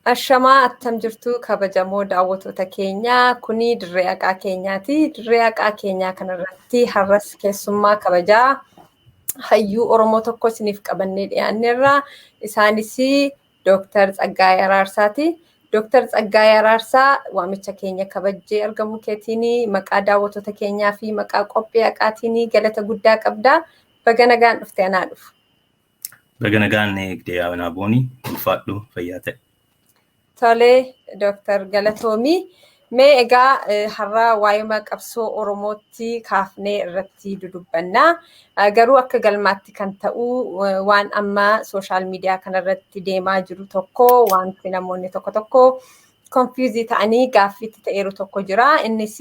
Ashamaa attam jirtu kabajamoo daawwattoota keenyaa, kuni dirree haqaa keenyaati. Dirree haqaa keenyaa kanarratti har'as keessummaa kabajaa hayyuu Oromoo tokko isiniif qabannee dhiyaanneerra. Isaanis Dooktar Tsaggaayee Araarsaati. Dooktar Tsaggaayee Araarsaa, waamicha keenya kabajjee argamuu keetiin maqaa daawwattoota keenyaa fi maqaa qophii haqaatiin galata guddaa qabda. Baga nagaan dhufte, anaa dhufu. Baga nagaan eegdee, Naaboonii, ulfaadhu, fayyaa ta'e. Tolee, Dooktar, galatoomii. Mee egaa har'a waa'ee qabsoo Oromootti kaafnee irratti dudubbannaa. Garuu akka galmaatti kan ta'u waan amma social media kanarratti deemaa jiru tokko, wanti namoonni tokko tokko confuse ta'anii gaaffiitti ta'eeru tokko jira. Innis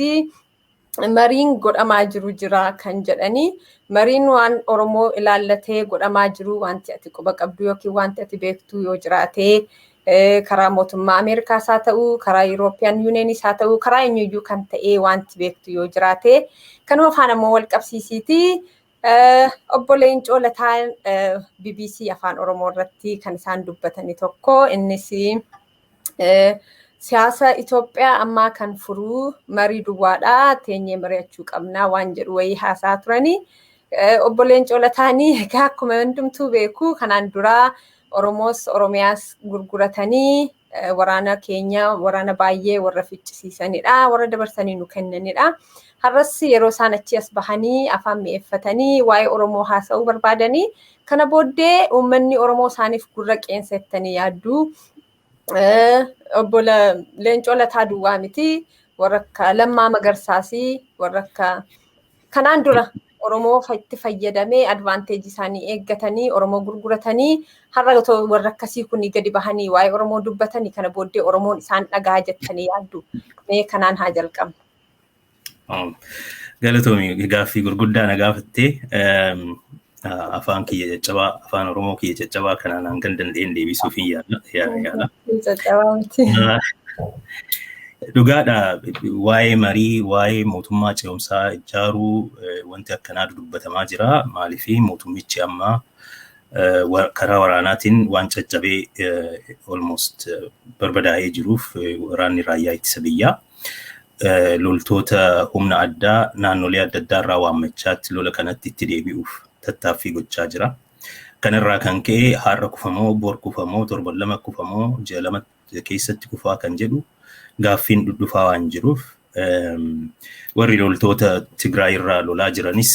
mariin godhamaa jiru jira kan jedhanii, mariin waan Oromoo ilaallatee godhamaa jiru wanti ati quba qabdu yookiin wanti ati beektu yoo jiraate, karaa mootummaa Ameerikaas haa ta'u, karaa European Unionis haa ta'u, karaa eenyuyyuu kan ta'e wanti beektu yoo jiraate, kanuma faana immoo wal qabsiisiiti. Obbo Leencoo Lataa BBC Afaan Oromoo irratti kan isaan dubbatanii tokko, innis siyaasa Itoophiyaa ammaa kan furuu marii duwwaadha, teenyee mari'achuu qabnaa waan jedhu wayii haasaa turanii. Obbo Leencoo Lataanii egaa akkuma hundumtuu beeku kanaan duraa Oromoos Oromiyaas gurguratanii waraana keenya waraana baay'ee warra ficcisiisanidha, warra dabarsanii nu kennanidha. Har'as yeroo isaan achi as bahanii afaan mi'eeffatanii waa'ee Oromoo haasa'uu barbaadanii kana booddee uummanni Oromoo isaaniif gurra qeensa jettanii yaaddu? Obbo Leencoo Lataa duwwaa miti, warra akka Lammaa Magarsaas, warra akka kanaan dura Oromoo itti fayyadamee advantage isaanii eeggatanii Oromoo gurguratanii, har'a otoo warra akkasii kun gadi bahanii waa'ee Oromoo dubbatanii kana booddee Oromoon isaan dhagaa jettanii yaaddu? Mee kanaan haa jalqabnu. Galatoomi, gaaffii gurguddaa na gaafattee, afaan kiyya caccabaa, afaan Oromoo kiyya caccabaa kanaan hangan danda'een deebisuuf hin yaala. Caccabaa miti. Dhugaadha, waa'ee marii, waa'ee mootummaa ce'umsaa ijaaruu wanti akkanaa dubbatamaa jira. Maaliif mootummichi amma karaa waraanaatiin waan caccabee almost barbadaa'ee jiruuf, waraanni raayyaa ittisa biyyaa loltoota humna addaa naannolee adda addaa irraa waammachaatti lola kanatti itti deebi'uuf tattaaffii gochaa jira. Kanarraa kan ka'e har'a kufamoo, bor kufamoo, torban 2 kufamoo, ji'a 2 keessatti kufaa kan jedhu gaaffiin dhudhufaa waan jiruuf, warri loltoota Tigraay irraa lolaa jiranis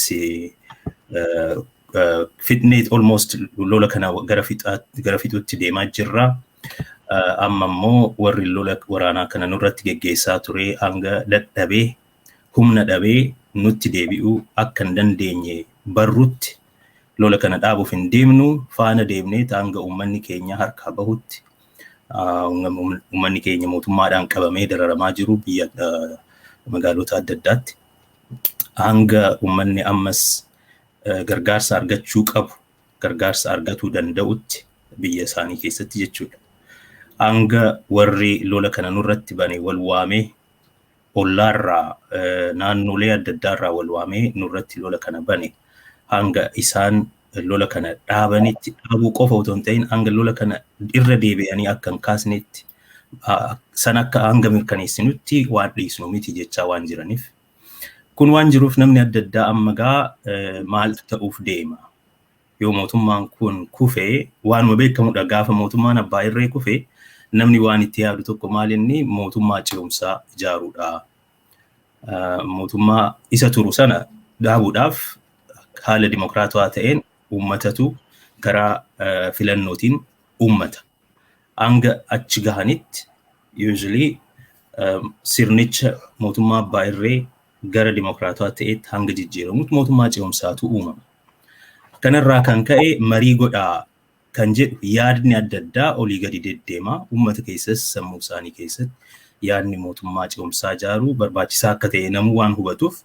fitnee almost lola kana gara fixuutti deemaa jirra. Amma immoo warri lola waraanaa kana nurratti geggeessaa ture hanga dadhabee humna dhabee nutti deebi'uu akka hin dandeenye barrutti lola kana dhaabuuf hin deemnu, faana deemnee hanga uummanni keenya harkaa bahutti, uummanni keenya mootummaadhaan qabamee dararamaa jiru biyya magaalota adda addaatti, hanga uummanni ammas gargaarsa argachuu qabu gargaarsa argatuu danda'utti biyya isaanii keessatti jechuudha. Hanga warri lola kana nurratti bane wal waamee, ollaarraa, naannolee adda addaarraa wal waamee nurratti lola kana bane, hanga isaan lola kana dhaabanitti, dhaabuu qofa otoo hin ta'in hanga lola kana irra deebi'anii akka hin kaasnetti san akka hanga mirkaneessinutti waan dhiisnu miti jechaa waan jiraniif. Kun waan jiruuf namni adda addaa amma gaa maaltu ta'uuf deema? Yoo mootummaan kun kufee, waanuma beekamudha, gaafa mootummaan abbaa irree kufee namni waan itti yaadu tokko maal inni mootummaa ce'umsaa ijaaruudha. Mootummaa isa turu sana dhaabuudhaaf haala dimokiraatawaa ta'een uummatatu karaa filannootiin uummata. Hanga achi gahanitti usually sirnicha mootummaa abbaa irree gara dimokiraatawaa ta'etti hanga jijjiiramutti mootummaa ce'umsaatu uumama. Kanarraa kan ka'e marii godhaa kan jedhu yaadni adda addaa olii gadi deddeemaa, uummata keessas sammuu isaanii keessatti yaadni mootummaa ce'umsaa ijaaruu barbaachisaa akka ta'e namuu waan hubatuuf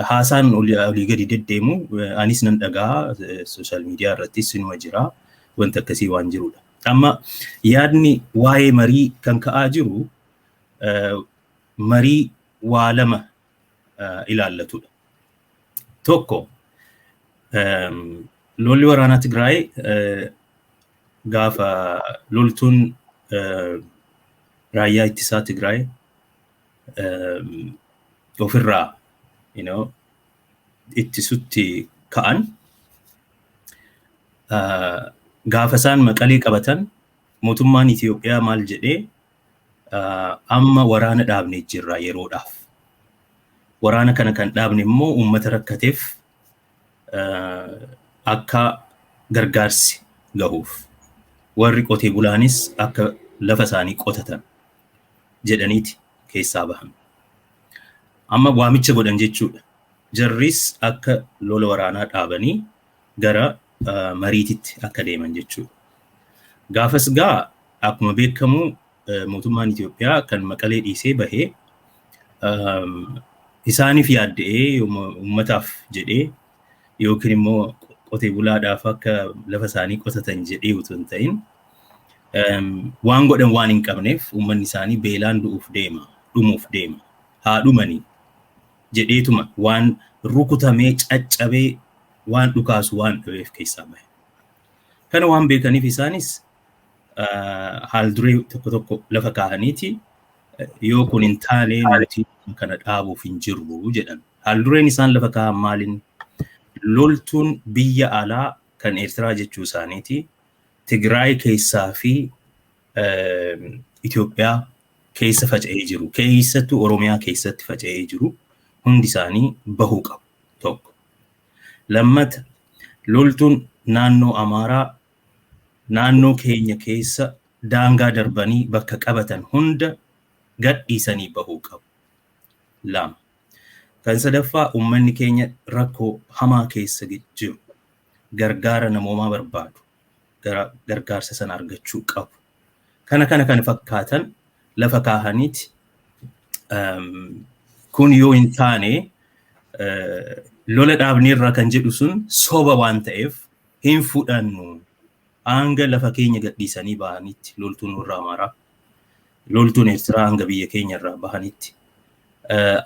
haasaan olii gadi deddeemu anis nan dhagaa, social media irrattis sinuma jira, wanti akkasii waan jirudha. Amma yaadni waa'ee marii kan ka'aa jiru marii waa lama ilaallatudha. Tokko, lolli waraanaa Tigraay gaafa loltuun Raayyaa ittisaa Tigraay ofirraa ittisutti ka'an. Gaafa isaan Maqalee qabatan mootummaan Itoophiyaa maal jedhee, amma waraana dhaabnee jirra yeroodhaaf. Waraana kana kan dhaabne immoo uummata rakkateef akka gargaarsi gahuuf, warri qotee bulaanis akka lafa isaanii qotatan jedhaniiti keessaa bahan. Amma waamicha godhan jechuudha. Jarris akka lola waraanaa dhaabanii gara mariititti akka deeman jechuudha. Gaafas gaa akkuma beekamu mootummaan Itoophiyaa kan Maqalee dhiisee bahee isaaniif yaadda'ee, uummataaf jedhee yookiin immoo qotee bulaadhaaf akka lafa isaanii qotatan jedhee utuu hin ta'in, waan godhan waan hin qabneef, uummanni isaanii beelaan du'uuf deema, dhumuuf deema, haa dhumanii jedheetuma waan rukutamee caccabee waan dhukaasu waan dhabeef keessaa bahe. Kana waan beekaniif isaanis haal duree tokko tokko lafa kaa'aniiti, yoo kun hin taane nuti kana dhaabuuf hin jirru jedhan. Haal dureen isaan lafa kaa'an maaliin? Loltuun biyya alaa kan Eertiraa jechuu isaaniiti Tigraay keessaa fi Itoophiyaa keessa faca'ee jiru, keessattuu Oromiyaa keessatti faca'ee jiru, hundi isaanii bahuu qabu tokko. Lammata, loltuun naannoo Amaaraa naannoo keenya keessa daangaa darbanii bakka qabatan hunda gadhiisanii bahuu qabu. Lama. Kan sadaffaa, uummanni keenya rakkoo hamaa keessa jiru, gargaara namoomaa barbaadu, gargaarsa sana argachuu qabu. Kana fakkaatan lafa kaahaniiti, kun yoo hin taane lola dhaabneerra kan jedhu sun soba waan ta'eef hin fudhannu, hanga lafa keenya gadhiisanii bahanitti, loltuun warra Amaaraa, loltuun Eertiraa hanga biyya keenya irraa bahanitti,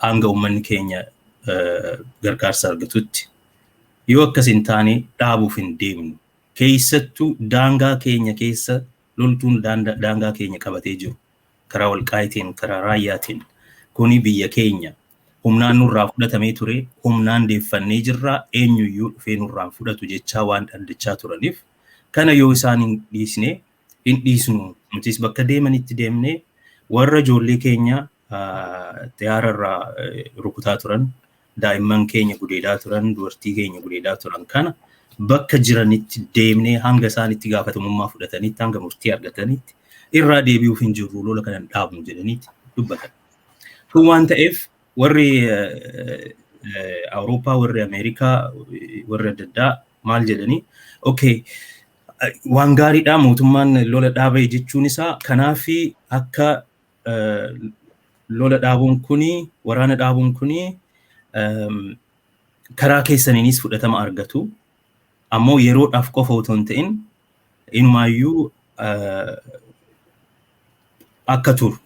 hanga uummanni keenya gargaarsa argatutti, yoo akkas hin taane dhaabuuf hin deemnu. Keessattuu daangaa keenya keessa loltuun daangaa keenya qabatee jiru karaa Walqaayitiin, karaa Raayyaatiin, kuni biyya keenya humnaan nurraa fudhatamee ture, humnaan deeffannee jirraa, eenyuyyuu dhufee nurraan fudhatu jechaa waan dhaddachaa turaniif, kana yoo isaan hin dhiisne hin dhiisnu, nutis bakka deemanitti deemnee warra ijoollee keenya xiyyaararraa rukutaa turan, daa'imman keenya gudeedaa turan, dubartii keenya gudeedaa turan kana bakka jiranitti deemnee hanga isaan itti gaafatamummaa fudhatanitti, hanga murtii argatanitti irraa deebi'uuf hin jirru, lola kana hin dhaabnu jedhaniiti dubbatan. Kun waan ta'eef warri Awurooppaa, warri Ameerikaa, warri adda addaa maal jedhanii, okay, waan gaariidha mootummaan lola dhaabee jechuun isaa, kanaaf akka lola dhaabuun kuni, waraana dhaabuun kuni karaa keessaniinis fudhatama argatu, ammoo yeroodhaaf qofa otoo hin ta'in inumaayyuu akka turu,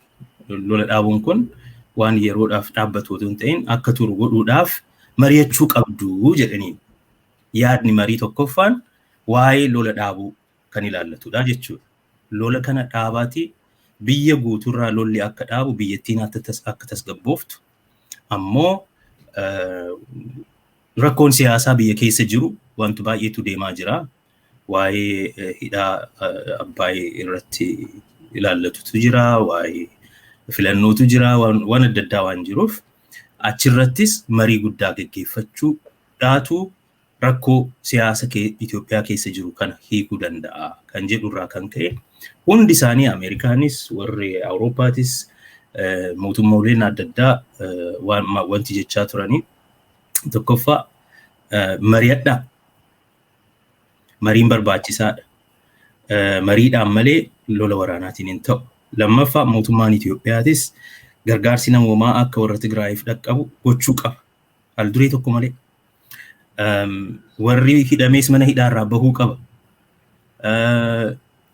lola dhaabuun kun waan yeroodhaaf dhaabbatu otoo hin ta'in akka turu godhuudhaaf mari'achuu qabdu jedhanii. Yaadni marii tokkoffaan waa'ee lola dhaabuu kan ilaallatudha jechuudha. Lola kana dhaabaati biyya guutuurraa lolli akka dhaabu, biyyattiin akka tasgabbooftu, ammoo rakkoon siyaasaa biyya keessa jiru wanti baay'eetu deemaa jira. Waa'ee hidhaa Abbaay irratti ilaallatutu jira, waa'ee filannootu jira, waan adda addaa waan jiruuf achirrattis marii guddaa geggeeffachuu dhaatu rakkoo siyaasa Itoophiyaa keessa jiru kana hiikuu danda'a kan jedhurraa kan ka'e hundi isaanii, Ameerikaanis, warri Awurooppaatis, mootummooleen adda addaa wanti jechaa turanii tokkoffaa mari'adhaa. Mariin barbaachisaadha. Mariidhaan malee lola waraanaatiin hin ta'u. Lammaffaa, mootummaan Itoophiyaatis gargaarsi namoomaa akka warra Tigraayiif dhaqqabu gochuu qaba. Haal duree tokko malee. Warri hidhamees mana hidhaarraa bahuu qaba.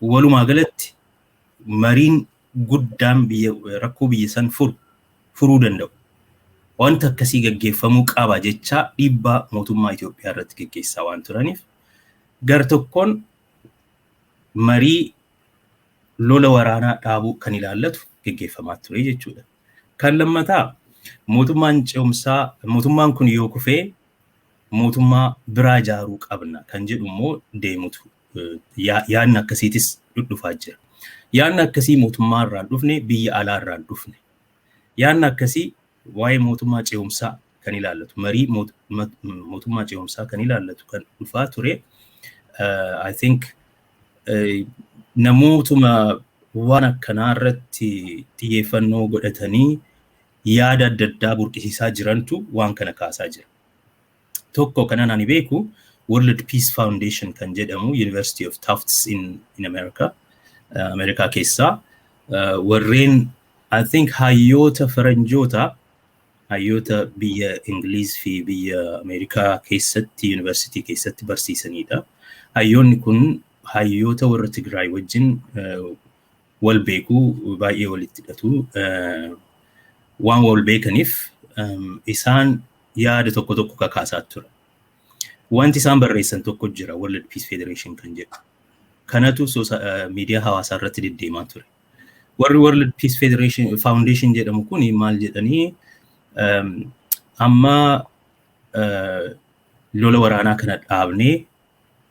Walumaa galatti mariin guddaan biyya rakkoo biyya san furuu danda'u. Wanta akkasii gaggeeffamuu qaba jechaa dhiibbaa mootummaa Itoophiyaa irratti gaggeessaa waan turaniif, gar tokkoon marii lola waraanaa dhaabuu kan ilaallatu geggeeffamaa ture jechuudha. Kan lammataa, mootummaan ce'umsaa, mootummaan kun yoo kufee mootummaa biraa ijaaruu qabna kan jedhu immoo deemutu, yaadni akkasiitis dhufaa jira. Yaadni akkasii mootummaa irraan dhufne, biyya alaa irraan dhufne. Yaadni akkasii waa'ee mootummaa ce'umsaa kan ilaallatu, marii mootummaa ce'umsaa kan ilaallatu kan dhufaa ture. I think namootuma waan akkanaa irratti xiyyeeffannoo godhatanii yaada adda addaa burqisiisaa jirantu waan kana kaasaa jira. Tokko kanan ani beeku World Peace Foundation kan jedhamu, University of Tufts in America, Ameerikaa keessaa warreen, I think, hayyoota faranjoota, hayyoota biyya Ingiliz fi biyya Ameerikaa keessatti university keessatti barsiisanidha. Hayyoonni kun hayyoota warra Tigraay wajjin wal beekuu, baay'ee walitti hidhatu. Waan wal beekaniif isaan yaada tokko tokko kakaasaa ture. Wanti isaan barreessan tokko jira, World Peace Federation kan jedhu. Kanatu miidiyaa hawaasaa irratti deddeemaa ture. Warri World Peace Federation Foundation jedhamu kun maal jedhanii, amma lola waraanaa kana dhaabnee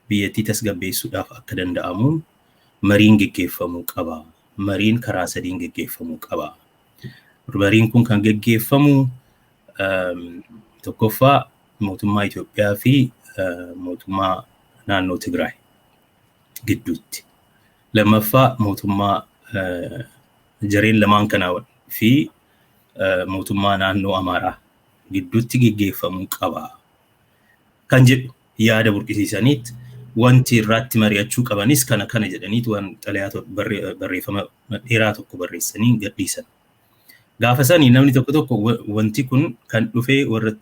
biyyattii tasgabbeessuudhaaf akka danda'amu mariin geggeeffamuu qaba. Mariin karaa sadiin geggeeffamuu qaba. Mariin kun kan geggeeffamu tokkoffaa mootummaa Itoophiyaa fi mootummaa naannoo Tigraay gidduutti. Lammaffaa, mootummaa jareen lamaan kanaa fi mootummaa naannoo Amaaraa gidduutti geggeeffamuu qaba kan jedhu yaada burqisiisaniit, wanti irratti mari'achuu qabanis kana kana jedhaniit waan xalayaa barreeffama dheeraa tokko barreessanii gadhiisan. Gaafa sanii namni tokko tokko wanti kun kan dhufee warra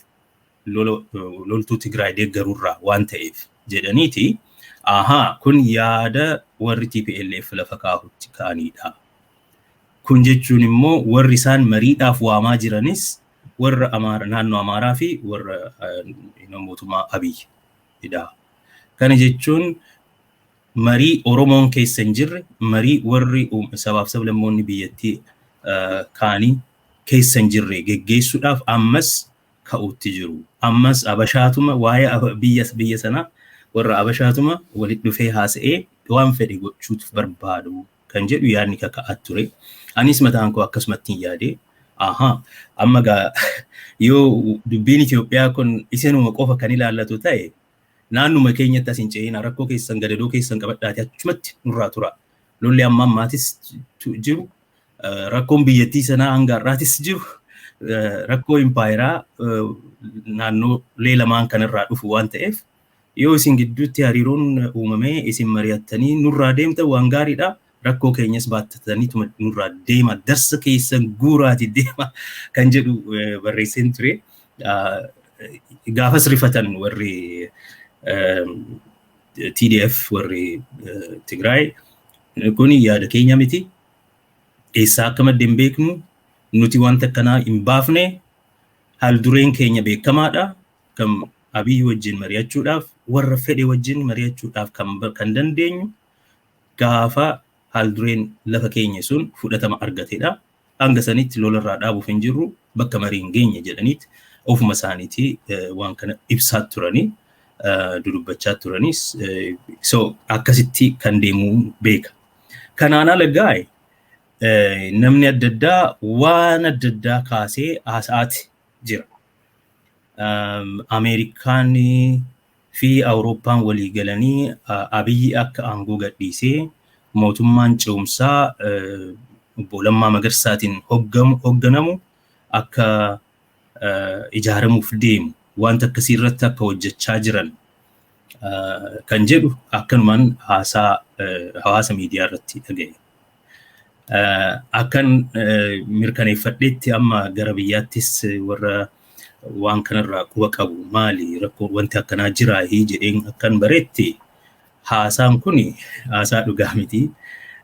loltuu Tigraay deeggarurraa waan ta'eef jedhaniiti, ahaa, kun yaada warri TPLF lafa kaahutti ka'anidha. Kun jechuun immoo warri isaan mariidhaaf waamaa jiranis warra naannoo Amaaraa fi warra mootummaa Abiyyiidha. Kana jechuun marii Oromoon keessa hin jirre, marii warri sabaaf sablammoonni biyyattii kaanii keessa hin jirre geggeessuudhaaf ammas ka'uutti jiru. Ammas Abashaatuma waa'ee biyya sanaa warra Abashaatuma walitti dhufee haasa'ee waan fedhe gochuutu barbaadu kan jedhu yaadni kaka'aa ture. Anis mataan koo akkasumatti hin yaade. Ahaa, amma gaa yoo dubbiin Itoophiyaa kun isinuma qofa kan ilaallatu ta'e, naannuma keenyatti as hin ce'ina, rakkoo keessan gadadoo keessan qabadhaati achumatti nurraa tura. Lolli amma ammaatis jiru, rakkoon biyyattii sanaa hanga har'aatis jiru, rakkoo impaayeraa naannolee lamaan kanarraa dhufu waan ta'eef, yoo isin gidduutti hariiroon uumamee isin mari'attanii nurraa deemtan waan gaariidha. Rakkoo keenyas baattatanii nurraa deema, darsa keessan guuraati deema kan jedhu barreesseen ture. Gaafas rifatan warri TDF, warri Tigraay, kun yaada keenya miti. Eessaa akka madde hin beeknu, nuti wanta akkanaa hin baafne, haal dureen keenya beekamaadha. Kan Abiyyi wajjin mari'achuudhaaf, warra fedhe wajjin mari'achuudhaaf kan dandeenyu gaafa haal dureen lafa keenya sun fudhatama argatedha. Hanga sanitti lolarraa dhaabuuf hin jirru, bakka marii hin geenye jedhaniit ofuma isaaniitii waan kana ibsaa turanii, dudubbachaa turanis, so akkasitti kan deemuu beeka. Kanaan ala gaa'e namni adda addaa waan adda addaa kaasee haasa'aati jira. Ameerikaan fi Awurooppaan walii galanii Abiyyi akka aangoo gadhiisee mootummaan ce'umsaa obbo Lammaa Magarsaatiin hoogganamu akka ijaaramuuf deemu, wanta akkasii irratti akka hojjechaa jiran kan jedhu akkanumaan haasaa hawaasa miidiyaa irratti dhaga'e. Akkan mirkaneeffadhetti, amma gara biyyaattis warra waan kanarraa quba qabu, maali rakkoo wanti akkanaa jiraa jedheen akkan bareetti, haasaan kun haasaa dhugaa miti.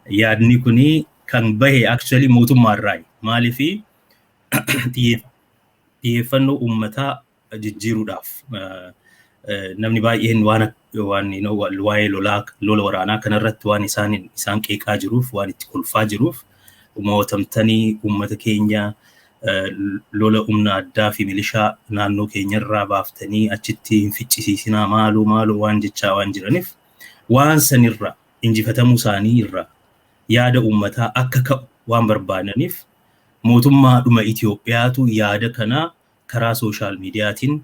Yaadni kuni kan bahe actually mootummaarraayi. Maaliifi, xiyyeeffannoo uummataa jijjiiruudhaaf, namni baay'een waan waa'ee lolaa, lola waraanaa kanarratti waan isaan qeeqaa jiruuf, waan itti kolfaa jiruuf, Mootamtanii uummata keenya lola humna addaa fi milishaa naannoo keenyarraa baaftanii achitti hin ficcisiisinaa, maaloo maaloo waan jechaa waan jiraniif, waan sanirra injifatamuu isaanii irraa yaada uummataa akka ka'u waan barbaadaniif, mootummaadhuma Itoophiyaatu yaada kana karaa social mediaatiin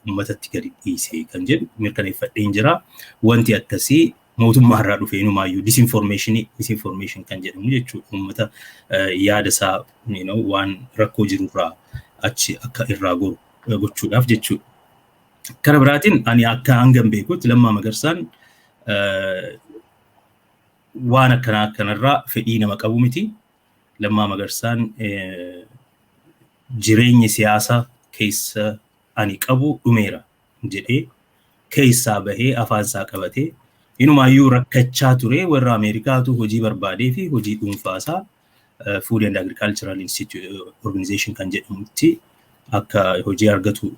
uummatatti gadi dhiise kan jedhu mirkaneeffadheen jira. Wanti akkasii mootummaa irraa dhufe inumaayyuu disinformationii, misinformation kan jedhamu jechuudha. Uummata yaada isaa waan rakkoo jirurraa achi akka irraa goru gochuudhaaf jechuudha. Kara biraatiin, ani akka hangam beekutti Lammaa Magarsaan waan akkanaa akkanarraa fedhii nama qabu miti. Lammaa Magarsaan jireenya siyaasaa keessa ani qabu dhumeera jedhee keessaa bahee afaan isaa qabatee inumaayyuu rakkachaa ture. Warra Ameerikaatu hojii barbaadee fi hojii dhuunfaasaa Food and Agricultural Institute Organization kan jedhamutti akka hojii argatu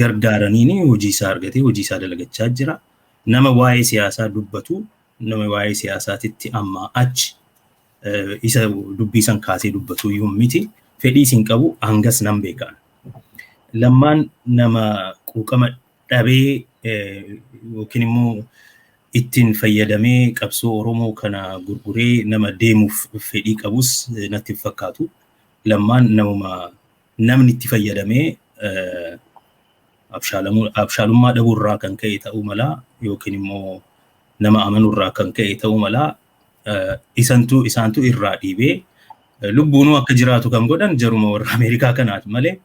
gargaaraniin hojii isaa argatee hojii isaa dalagachaa jira. Nama waa'ee siyaasaa dubbatu, nama waa'ee siyaasaatitti amma achi isa dubbii san kaasee dubbatu iyyuu miti. Fedhii isin qabu hangas nan beekan. Lammaan nama quuqama dhabee yookiin immoo ittiin fayyadamee qabsoo Oromoo kana gurguree nama deemuuf fedhii qabus natti hin fakkaatu. Lammaan namuma namni itti fayyadamee abshaalummaa dhabuurraa kan ka'e ta'uu mala, yookiin immoo nama amanuurraa kan ka'e ta'uu mala, isantu isaantu irraa dhiibee lubbuunuu akka jiraatu kan godhan jaruma warra Ameerikaa kanaati malee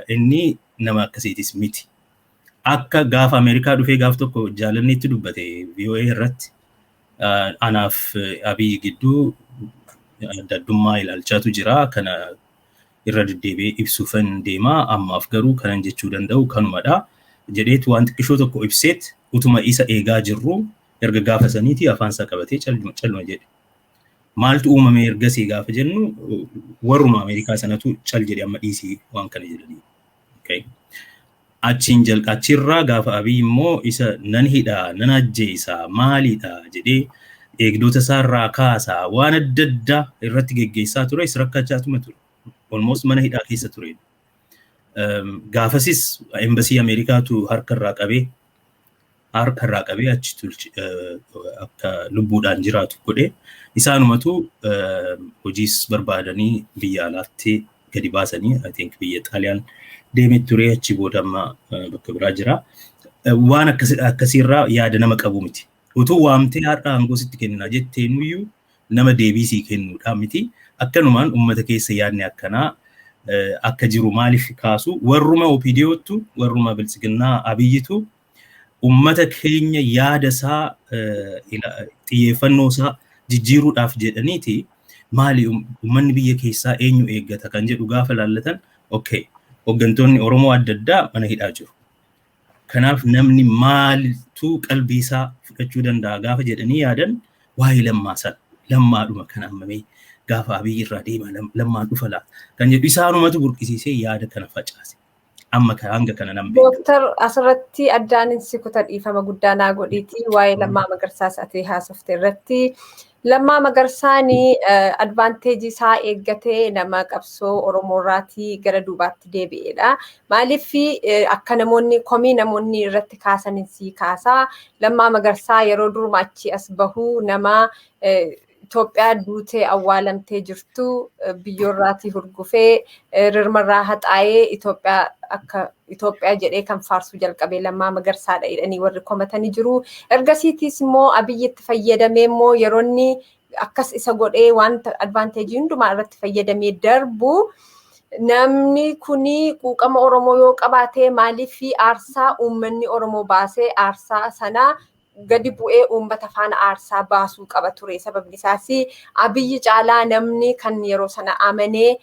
inni nama akkasiitis miti. Akka gaafa Ameerikaa dhufee gaaf tokko jaalanni itti dubbate VOA irratti, anaaf Abiy gidduu adda addummaa ilaalchaatu jira, kana irra deddeebi'ee ibsuufan deemaa, ammaaf garuu kanan jechuu danda'u kanumadha jedheetu waan xiqqishoo tokko ibseet, utuma isa eegaa jirru erga gaafa saniiti afaan isaa qabatee calma jedhe. Maaltu uumame ergasii gaafa jennu, warruma Ameerikaa sanatu cal jedhe, amma dhiisii waan kana jedhanii. Achiin jalqa achirraa gaafa Abiy immoo isa nan hidhaa, nan ajjeesaa, maalidha jedhee eegdota isaarraa kaasaa waan adda addaa irratti geggeessaa ture, is rakkachaatuma ture. Almost mana hidhaa keessa ture. Gaafasis embasii Ameerikaatu harka irraa qabee achi akka lubbuudhaan jiraatu godhe. Isaanumatu hojiis barbaadanii biyya alaatti gadi baasanii, I think biyya Xaaliyaan deemee ture, achi booda amma bakka biraa jira. Waan akkasiirraa yaada nama qabu miti. Utuu waamtee har'a aangoo sitti kennina jetteenuyyuu nama deebii sii kennuudha miti. Akkanumaan uummata keessa yaadni akkanaa akka jiru maaliif kaasu, warruma OPDOttu, warruma Biltsiginnaa Abiyyitu uummata keenya yaada isaa, xiyyeeffannoo isaa jijjiiruudhaaf jedhaniiti. Maali, uummanni biyya keessaa eenyu eeggata kan jedhu gaafa laallatan, okay, hooggantoonni Oromoo adda addaa mana hidhaa jiru. Kanaaf namni maaltu qalbii isaa fudhachuu danda'a gaafa jedhanii yaadan, waa'ee Lammaa sana, Lammaadhuma kan ammamee gaafa Abiyyi irraa deema Lammaan dhufa laata kan jedhu isaanumatu burqisiisee yaada kana facaase. Amma hanga kana nan beeka. Dooktar, asirratti addaan si kuta, dhiifama guddaa naa godhiiti, waa'ee Lammaa Magarsaas ati haasofte irratti. Lammaa Magarsaan advantageii isaa eeggatee nama qabsoo Oromoorraatii gara duubaatti deebi'edha. Maaliif akka namoonni komii namoonni irratti kaasan sii kaasaa. Lammaa Magarsaa yeroo duruma achi as bahuu nama Itoophiyaa duutee awwaalamtee jirtu biyyoorraatii hurgufee, rirmarraa haxaa'ee, Itoophiyaa akka Itoophiyaa jedhee kan faarsuu jalqabee Lammaa Magarsaadha jedhanii warri komatanii jiru. Ergasiitis immoo Abiyyi itti fayyadamee immoo yeroo inni akkas isa godhee wanta advantageii hundumaa irratti fayyadamee darbu, namni kuni quuqama Oromoo yoo qabaate maaliif aarsaa uummanni Oromoo baasee aarsaa sanaa gadi bu'ee uummata faana aarsaa baasuu qaba ture? Sababni isaas Abiyyi caalaa namni kan yeroo sana amanee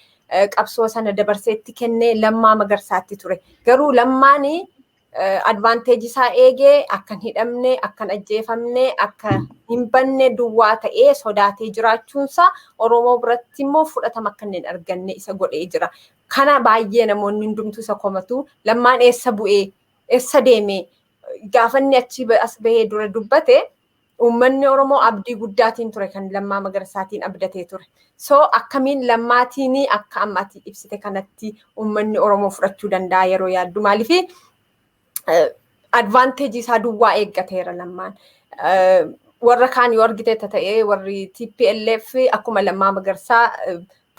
qabsoo sana dabarseetti kennee Lammaa Magarsaatti ture. Garuu Lammaan advantageii isaa eegee akka hin hidhamne, akka hin ajjeefamne, akka hin banne duwwaa ta'ee sodaatee jiraachuunsaa Oromoo biratti immoo fudhatama akka hin arganne isa godhee jira. Kana baay'ee namoonni hundumtuu isa komatu. Lammaan eessa bu'ee, eessa deemee gaafa inni achi as bahee dura dubbate Uummanni Oromoo abdii guddaatiin ture kan Lammaa Magarsaatiin abdatee ture. So akkamiin Lammaatiin akka ammaatti ibsite kanatti uummanni Oromoo fudhachuu danda'a yeroo yaaddu? Maaliif advantage isaa duwwaa eeggateera Lammaan? Warra kaan yoo argite ta'ee, warri TPLF akkuma Lammaa Magarsaa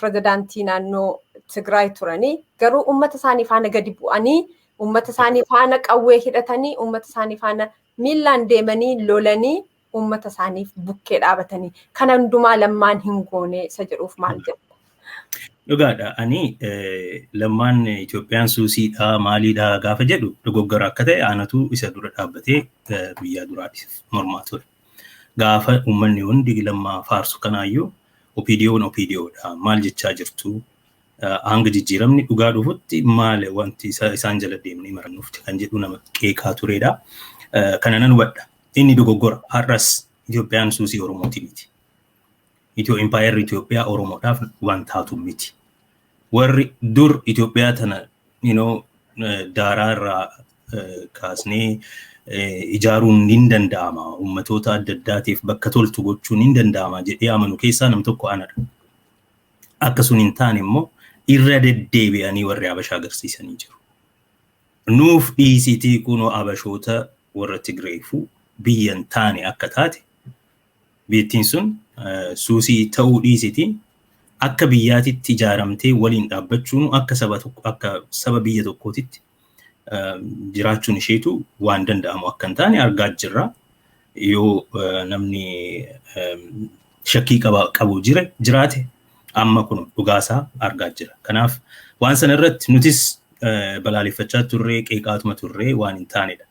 pirezidaantii naannoo Tigraay turanii, garuu uummata isaanii faana gadi bu'anii, uummata isaanii faana qawwee hidhatanii, uummata isaanii faana miillaan deemanii lolanii, uummata isaaniif bukkee dhaabatanii, kana hundumaa Lammaan hin goone isa jedhuuf maal jedhu? Dhugaadha. Ani Lammaan Itoophiyaan suusiidha, maaliidha gaafa jedhu dogoggora akka ta'e aanatu isa dura dhaabbatee guyyaa duraatiif mormaa ture. Gaafa uummanni hundi Lammaa faarsu kanaayyuu OPDO'n OPDOdha. Maal jechaa jirtu? Hanga jijjiiramni dhugaa dhufutti maal wanti isaan jala deemnee marannuuf kan jedhu nama qeeqaa turedha. Kana nan hubadha. Inni dogoggora. Har'as Itoophiyaan suusii Oromooti miti. Itoo impaayerri Itoophiyaa Oromoodhaaf waan taatu miti. Warri dur Itoophiyaa tana daaraa irraa kaasnee ijaaruun ni danda'ama, uummatoota adda addaatiif bakka toltu gochuun ni danda'ama jedhee amanu keessaa nam tokko anadha. Akka sun hin taane immoo irra deddeebi'anii warri Habashaa agarsiisanii jiru. Nuuf dhiisitii, kunoo Habashoota warra Tigreefuu biyya hin taane akka taate, biyyattiin sun suusii ta'uu dhiisitii akka biyyaatitti ijaaramtee waliin dhaabbachuun, akka saba tokko, akka saba biyya tokkootitti jiraachuun isheetu waan danda'amu akka hin taane argaa jirra. Yoo namni shakkii qabu jiraate, amma kun dhugaasaa argaa jira. Kanaaf waan sana irratti nutis balaaleffachaa turree, qeeqaatuma turree, waan hin taanedha.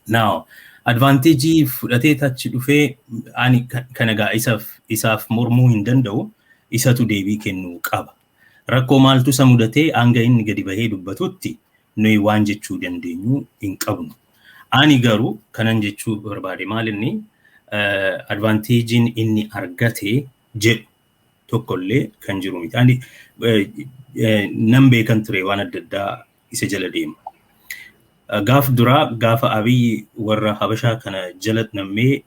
Now, advantage fudhatee achi dhufee, ani kana gaa isaaf mormuu hin danda'u, isatu deebii kennuu qaba. Rakkoo maaltu isa mudatee hanga inni gadi bahee dubbatutti nuyi waan jechuu dandeenyu hin qabnu. Ani garuu kanan jechuu barbaade, maal inni advantageiin inni argate jedhu tokkollee kan jiru miti. Ani nan beekan ture waan adda addaa isa jala deemu. Gaaf duraa gaafa Abiyyi warra Habashaa kana jala nammee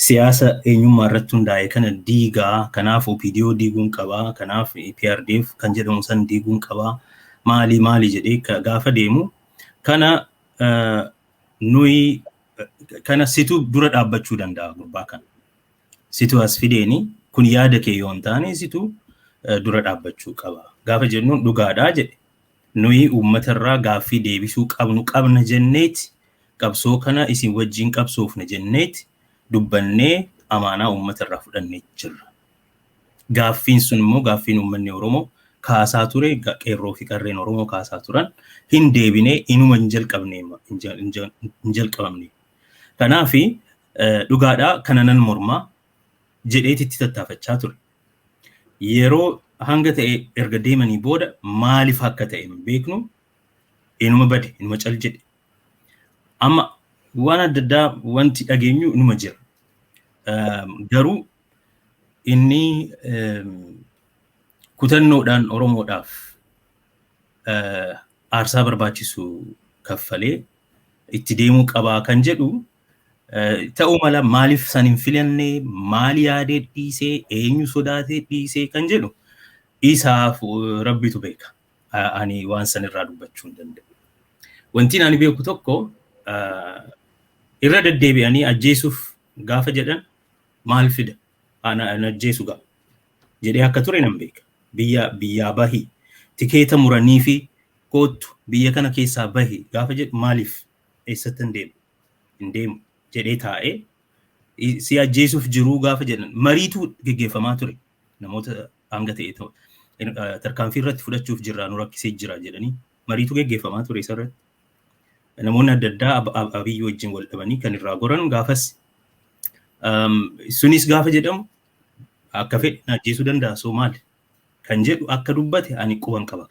siyaasa eenyummaa irratti hundaa'e kana diigaa, kanaaf OPDO diiguun qabaa, kanaaf PRDF kan jedhamu san diiguun qabaa, maali maali jedhee gaafa deemu kana, nuyi kana situ dura dhaabbachuu danda'a gurbaa kana. Situ as fideeni, kun yaada kee yoo hin taane situ dura dhaabbachuu qaba. Gaafa jennuun dhugaadhaa jedhe. Nuyi uummatarraa gaaffii deebisuu qabnu qabna jenneeti, qabsoo kana isin wajjin qabsoofna jenneeti dubbannee amaanaa uummatarraa fudhannee jirra. Gaaffiin sun immoo gaaffiin uummanni Oromoo kaasaa ture, qeerroo fi qarreen Oromoo kaasaa turan hin deebinee, inuma hin jalqabne, hin jalqabamne. Kanaafi dhugaadhaa kana nan mormaa jedheeti itti tattaafachaa ture. Yeroo hanga ta'e erga deemanii booda maaliif akka ta'e hin beeknu, inuma bade, inuma cal jedhe. Amma waan adda addaa wanti dhageenyu inuma jira. Garuu inni kutannoodhaan Oromoodhaaf aarsaa barbaachisu kaffalee itti deemuu qabaa kan jedhu ta'uu mala. Maaliif san hin filanne, maali yaadee dhiisee, eenyu sodaatee dhiisee kan jedhu isaaf rabbitu beeka. Ani waan san irraa dubbachuu hin danda'u. Wanti ani beeku tokko, irra deddeebi'anii ajjeesuuf gaafa jedhan maal fida? Ana ajjeesu gaa jedhee akka ture nan beeka. Biyya biyyaa bahi, tikeeta muranii fi koottu biyya kana keessaa bahi gaafa jedhu, maaliif, eessatti hin deemu, hin deemu jedhee taa'ee, si ajjeesuuf jiruu gaafa jedhan, mariitu geggeeffamaa ture, namoota hanga ta'e tarkaanfii irratti fudhachuuf jirra, nu rakkisee jira jedhanii mariitu geggeeffamaa ture isarratti. Namoonni adda addaa Abiyyi wajjin wal dhabanii kan irraa goran gaafas. Sunis gaafa jedhamu akka fedhe na ajjeesuu danda'a, soo maali kan jedhu akka dubbate ani quban qaba.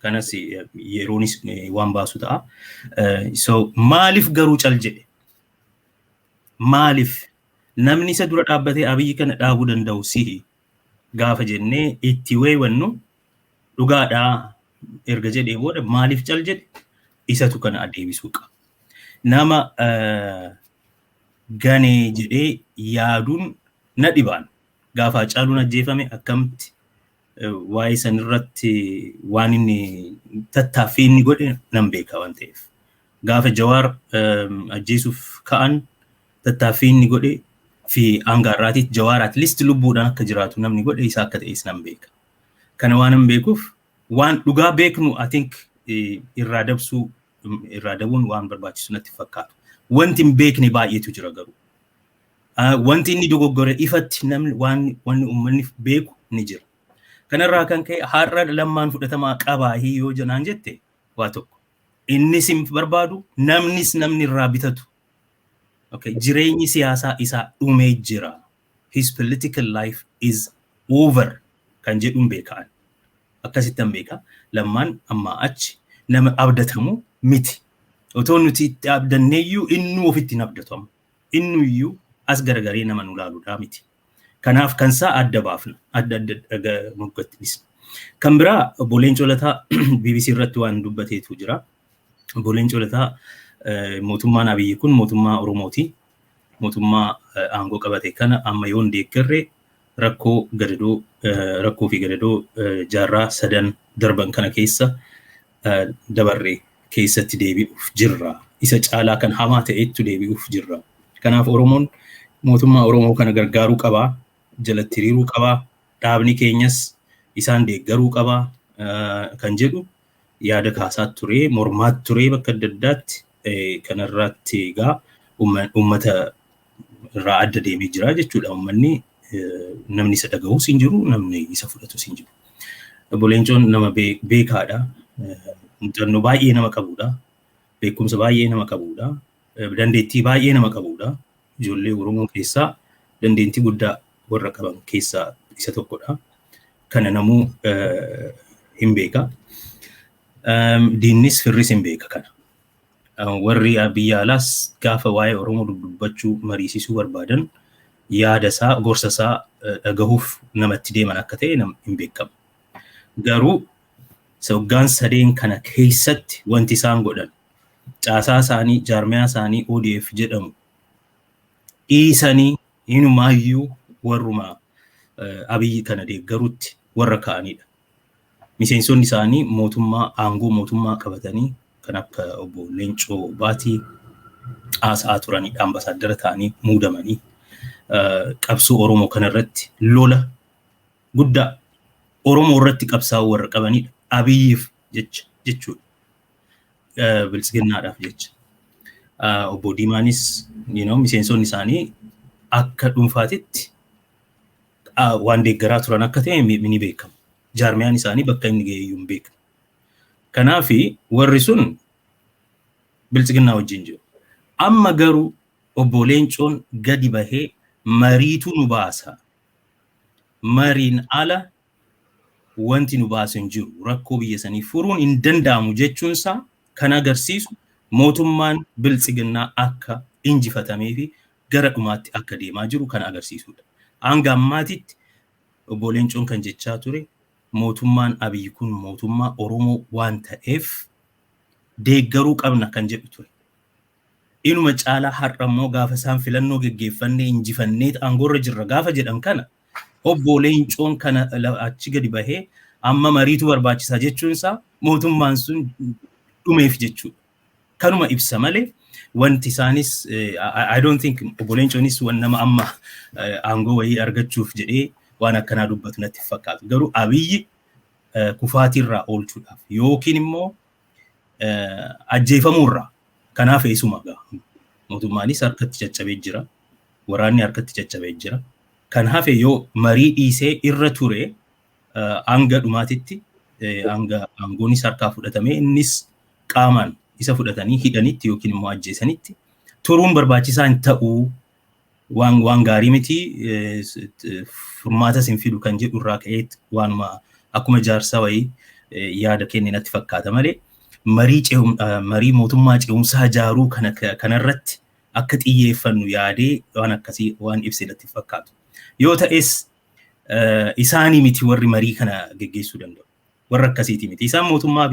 Kanas yeroonis waan baasu ta'a. So maaliif garuu cal jedhe? Maaliif namni isa dura dhaabbatee Abiyyi kana dhaabuu danda'u sihi gaafa jennee itti weewannu, dhugaadhaa erga jedhee booda maaliif cal jedhe, isatu kana adeebisuu qaba. Nama Ganee jedhee yaaduun na dhibaan. Gaafa Hacaaluun ajjeefame akkamitti waa'ee sanirratti waan inni tattaaffii inni godhe nan beeka waan ta'eef. Gaafa Jawaar ajjeesuuf ka'an tattaaffii inni godhe fi hanga har'aatitti Jawaar at least lubbuudhaan akka jiraatu namni godhe isa akka ta'es nan beeka. Kana waan hin beekuuf, waan dhugaa beeknu I think irraa dabsuu, irraa dabuun waan barbaachisu natti fakkaatu. Wanti hin beekne baay'eetu jira garuu. Wanti inni dogoggore ifatti namni waan wanni uummanni beeku ni jira. Kanarraa kan ka'e har'a Lammaan fudhatamaa qabaa yoo jenaan jette waa tokko. Innis hin barbaadu, namnis namni irraa bitatu. Okay. Jireenyi siyaasaa isaa dhumee jira. His political life is over kan jedhuun beekaan. Akkasittan beeka. Lammaan ammaa achi nama abdatamu miti. Otoo nuti itti abdanneeyyuu innuu ofitti hin abdatamu. Innuyyuu as garagaree nama nu laaluudhaa miti. Kanaaf kan isaa adda baafna. Adda adda moggatti dhisna. Kan biraa obbo Leencoo Lataa BBC irratti waan dubbateetu jira. Obbo Leencoo Lataa mootummaan Abiyyi kun mootummaa Oromooti. Mootummaa aangoo qabate kana amma yoon deeggarre rakkoo gadadoo, rakkoo fi gadadoo jaarraa sadan darban kana keessa dabarre keessatti deebi'uuf jirra. Isa caalaa kan hamaa ta'etti deebi'uuf jirra. Kanaaf Oromoon mootummaa Oromoo kana gargaaruu qabaa, jalatti hiriiruu qabaa, dhaabni keenyas isaan deeggaruu qabaa kan jedhu yaada kaasaa ture, mormaa ture bakka adda addaatti. Kanarratti egaa uummata irraa adda deemee jira jechuudha. Uummanni namni isa dhaga'us hin jiru, namni isa fudhatus hin jiru. Obbo Leencoon nama beekaadha. Muuxannoo baay'ee nama qabudha. Beekumsa baay'ee nama qabudha. Dandeettii baay'ee nama qabudha. Ijoollee Oromoo keessaa dandeettii guddaa warra qaban keessaa isa tokkodha. Kana namuu hin beeka. Diinnis firris hin beeka kana. Warri biyya alaas gaafa waa'ee Oromoo dubbachuu, mariisisuu barbaadan, yaada isaa, gorsa isaa dhagahuuf namatti deeman akka ta'e hin beekamu. Garuu waggaan sadeen kana keessatti wanti isaan godhan, caasaa isaanii, jaarmiyaa isaanii ODF jedhamu dhiisanii, inumaayyuu warruma Abiyyi kana deeggarutti warra ka'anidha. Miseensonni isaanii mootummaa, aangoo mootummaa qabatanii, kan akka obbo Leencoo Baatii haasa'aa turanidha. Ambasaaddara ta'anii muudamanii qabsoo Oromoo kanarratti lola guddaa Oromoo irratti qabsaa'uu warra qabanidha. Abiyyiif jecha jechuudha. Biltsiginnaadhaaf jecha. Obbo Diimaanis miseensonni isaanii akka dhuunfaatitti waan deeggaraa turan akka ta'e ni beekama. Jaarmiyaan isaanii bakka inni ga'e iyyuu hin beekamu. Kanaafi warri sun biltsiginnaa wajjin jiru. Amma garuu obbo Leencoon gadi bahee mariitu nu baasa. Mariin ala wanti nu baasu hin jiru. Rakkoo biyya sanii furuun hin danda'amu jechuunsaa kan agarsiisu mootummaan biltsiginnaa akka injifatamee fi gara dhumaatti akka deemaa jiru kan agarsiisudha. Hanga ammaatitti obbo Leencoon kan jechaa ture mootummaan Abiyyi kun mootummaa Oromoo waan ta'eef deeggaruu qabna kan jedhu ture. Inuma caalaa har'a immoo gaafa isaan filannoo geggeeffannee injifannee aangoorra jirra gaafa jedhan kana, obbo Leencoon kana achi gadi bahee amma mariitu barbaachisaa jechuun isaa mootummaan sun dhumeef jechuudha. Kanuma ibsa malee wanti isaanis I don't think obbo Leencoonis waan nama amma aangoo wayii argachuuf jedhee waan akkanaa dubbatu natti fakkaatu. Garuu Abiyyi kufaatiirraa oolchuudhaaf yookiin immoo ajjeefamuurraa kanaaf eessuma ga'a. Mootummaanis harkatti caccabee jira. Waraanni harkatti caccabee jira. Kan hafe yoo marii dhiisee irra ture hanga dhumaatitti, hanga aangoonis harkaa fudhatamee innis qaamaan isa fudhatanii hidhanitti yookiin immoo ajjeesanitti turuun barbaachisaa hin ta'uu, waan gaarii miti, furmaatas hin fidu kan jedhu irraa ka'ee waanuma akkuma jaarsaa wayii yaada kenne natti fakkaata malee, marii mootummaa ce'umsaa ijaaruu kanarratti akka xiyyeeffannu yaadee waan akkasii waan ibse natti fakkaatu. Yoo ta'es isaanii miti warri marii kana geggeessuu danda'u. Warra akkasiiti miti. Isaan mootummaa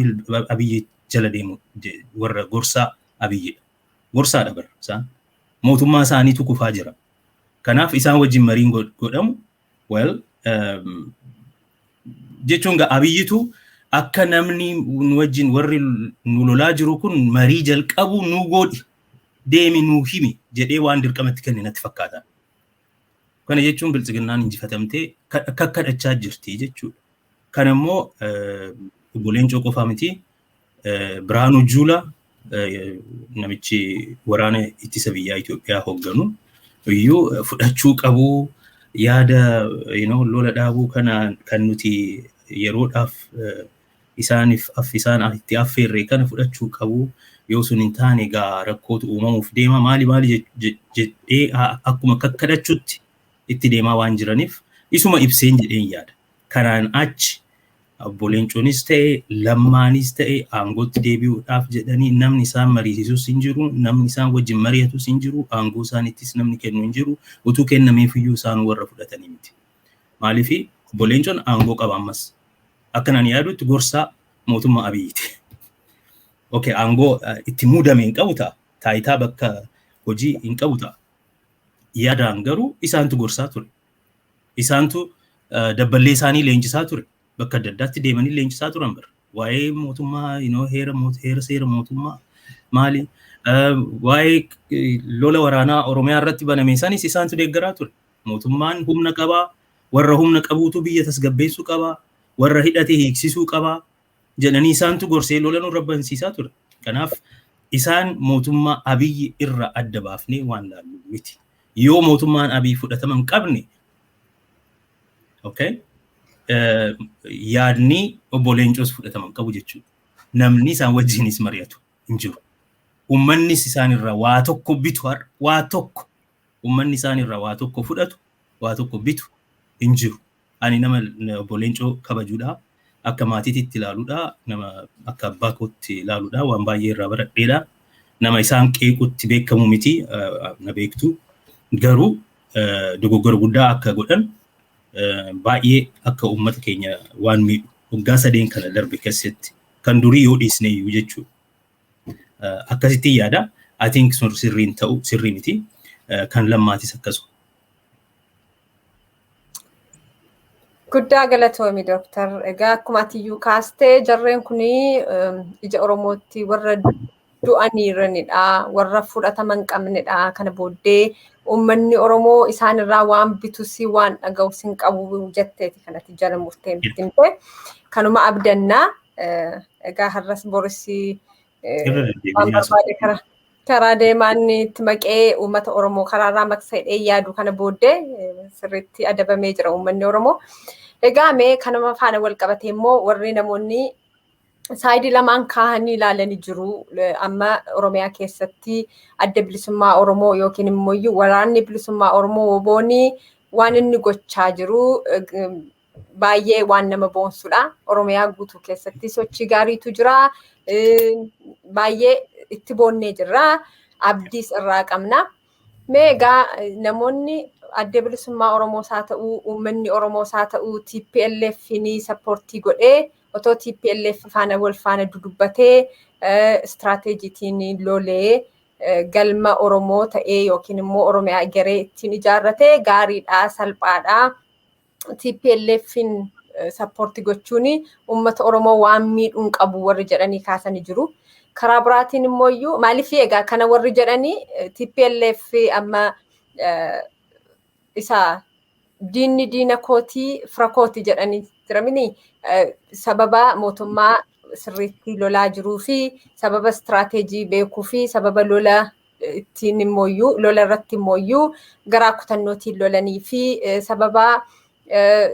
Abiyyi jala deemu, warra gorsaa Abiyyidha. Gorsaadha bara isaan. Mootummaa isaaniitu kufaa jira. Kanaaf isaan wajjin mariin godhamu, well, jechuun Abiyyitu akka namni nu wajjin, warri nu lolaa jiru kun marii jalqabu nu godhi, deemi nu himi jedhee waan dirqamatti kenne natti fakkaata. Kana jechuun Biltsiginnaan injifatamtee kakkadhachaa jirti jechuudha. Kana immoo obbo Leencoo qofaa miti, Birhaanuu Juulaa, namichi waraana ittisa biyyaa Itoophiyaa hoogganu iyyuu fudhachuu qabu, yaada lola dhaabuu kana kan nuti yeroodhaaf isaaniif isaan itti affeerre kana fudhachuu qabu. Yoo sun hin taane egaa rakkootu uumamuuf deema, maali maali jedhee akkuma kakkadhachuutti itti deemaa waan jiraniif isuma ibseen jedheen yaada. Kanaan achi obbo Leencoonis ta'e Lammaanis ta'e aangootti deebi'uudhaaf jedhanii namni isaan mariisisus hin jiru, namni isaan wajjin mari'atus hin jiru, aangoo isaanittis namni kennu hin jiru, utuu kennameefiyyuu isaan warra fudhatanii miti. Maaliif? Obbo Leencoon aangoo qaba ammas. Akka nani yaadutti gorsaa mootummaa Abiyyiiti. Okay, aangoo itti muudame hin qabu ta'a. Taayitaa bakka hojii hin qabu ta'a. Yaadaan garuu isaantu gorsaa ture. Isaantu dabballee isaanii leenjisaa ture. Bakka adda addaatti deemanii leenjisaa turan bara. Waa'ee mootummaa, heera heera seera mootummaa maali? Waa'ee lola waraanaa Oromiyaa irratti baname sanis isaantu deeggaraa ture. Mootummaan humna qabaa, warra humna qabuutu biyya tasgabbeessuu qabaa, warra hidhate hiiksisuu qabaa jedhanii isaantu gorsee lola nurra bansiisaa ture. Kanaaf isaan mootummaa Abiyyi irra adda baafnee waan laallu miti. Yoo mootummaan Abiyyi fudhatama hin qabne, okay, yaadni obbo Leencoos fudhatama hin qabu jechuudha. Namni isaan wajjinis mari'atu hin jiru. Uummannis isaan irraa waa tokko bitu, har'a waa tokko uummanni isaan irraa waa tokko fudhatu, waa tokko bitu hin jiru. Ani nama obbo Leencoo kabajuudha. Akka maatiitti ilaaluudha. Nama akka abbaa kootti ilaaluudha. Waan baay'ee irraa baradheedha. Nama isaan qeequtti beekamu miti, na beektu. Garuu dogoggora guddaa akka godhan, baay'ee akka uummata keenya waan miidhu waggaa 3n kana darbe keessatti, kan durii yoo dhiisne iyyuu jechuudha. Akkasitti yaada. I think sun sirriin ta'u, sirrii miti. Kan Lammaatis akkasuma. Guddaa galatoomi, Dooktar. Egaa akkuma ati iyyuu kaastee, jarreen kun ija Oromootti warra du'aniiranidha. Warra fudhatama hin qabnedha. Kana booddee uummanni Oromoo isaan irraa waan bitus waan dhaga'us hin qabu jetteeti kanatti jala murtee nutti himte. Kanuma abdannaa. Egaa har'as boris waan barbaade karaa deemaan itti maqee uummata Oromoo karaarraa maqsa hidhee yaadu, kana booddee sirriitti adabamee jira uummanni Oromoo. Egaa mee kanuma faana wal qabatee immoo warri namoonni side lamaan kaahanii ilaalanii jiru. Amma Oromiyaa keessatti Adda Bilisummaa Oromoo yookiin immoo Waraanni Bilisummaa Oromoo, WBOn, waan inni gochaa jiru baay'ee waan nama boonsudha. Oromiyaa guutuu keessatti sochii gaariitu jira. Baay'ee itti boonnee jirra. Abdiis irraa qabna. Mee egaa namoonni Adda Bilisummaa Oromoos haa ta'uu, uummanni Oromoos haa ta'uu, TPLF ni support godhee, otoo TPLF faana wal faana dudubbatee, istiraateejiitiin lolee, galma Oromoo ta'ee yookiin immoo Oromiyaa garee ittiin ijaarratee gaariidha, salphaadha. TPLFin support gochuun uummata Oromoo waan miidhuun qabu warri jedhanii kaasanii jiru. Karaa biraatiin immoo iyyuu, maaliif egaa kana warri jedhanii, TPLF amma isa diinni diina kootii fira kootii jedhanii jiramini, sababa mootummaa sirriitti lolaa jiruu fi sababa istiraateejii beekuu fi sababa lola ittiin immooyyuu lola irratti immooyyuu garaa kutannootiin lolanii fi sababa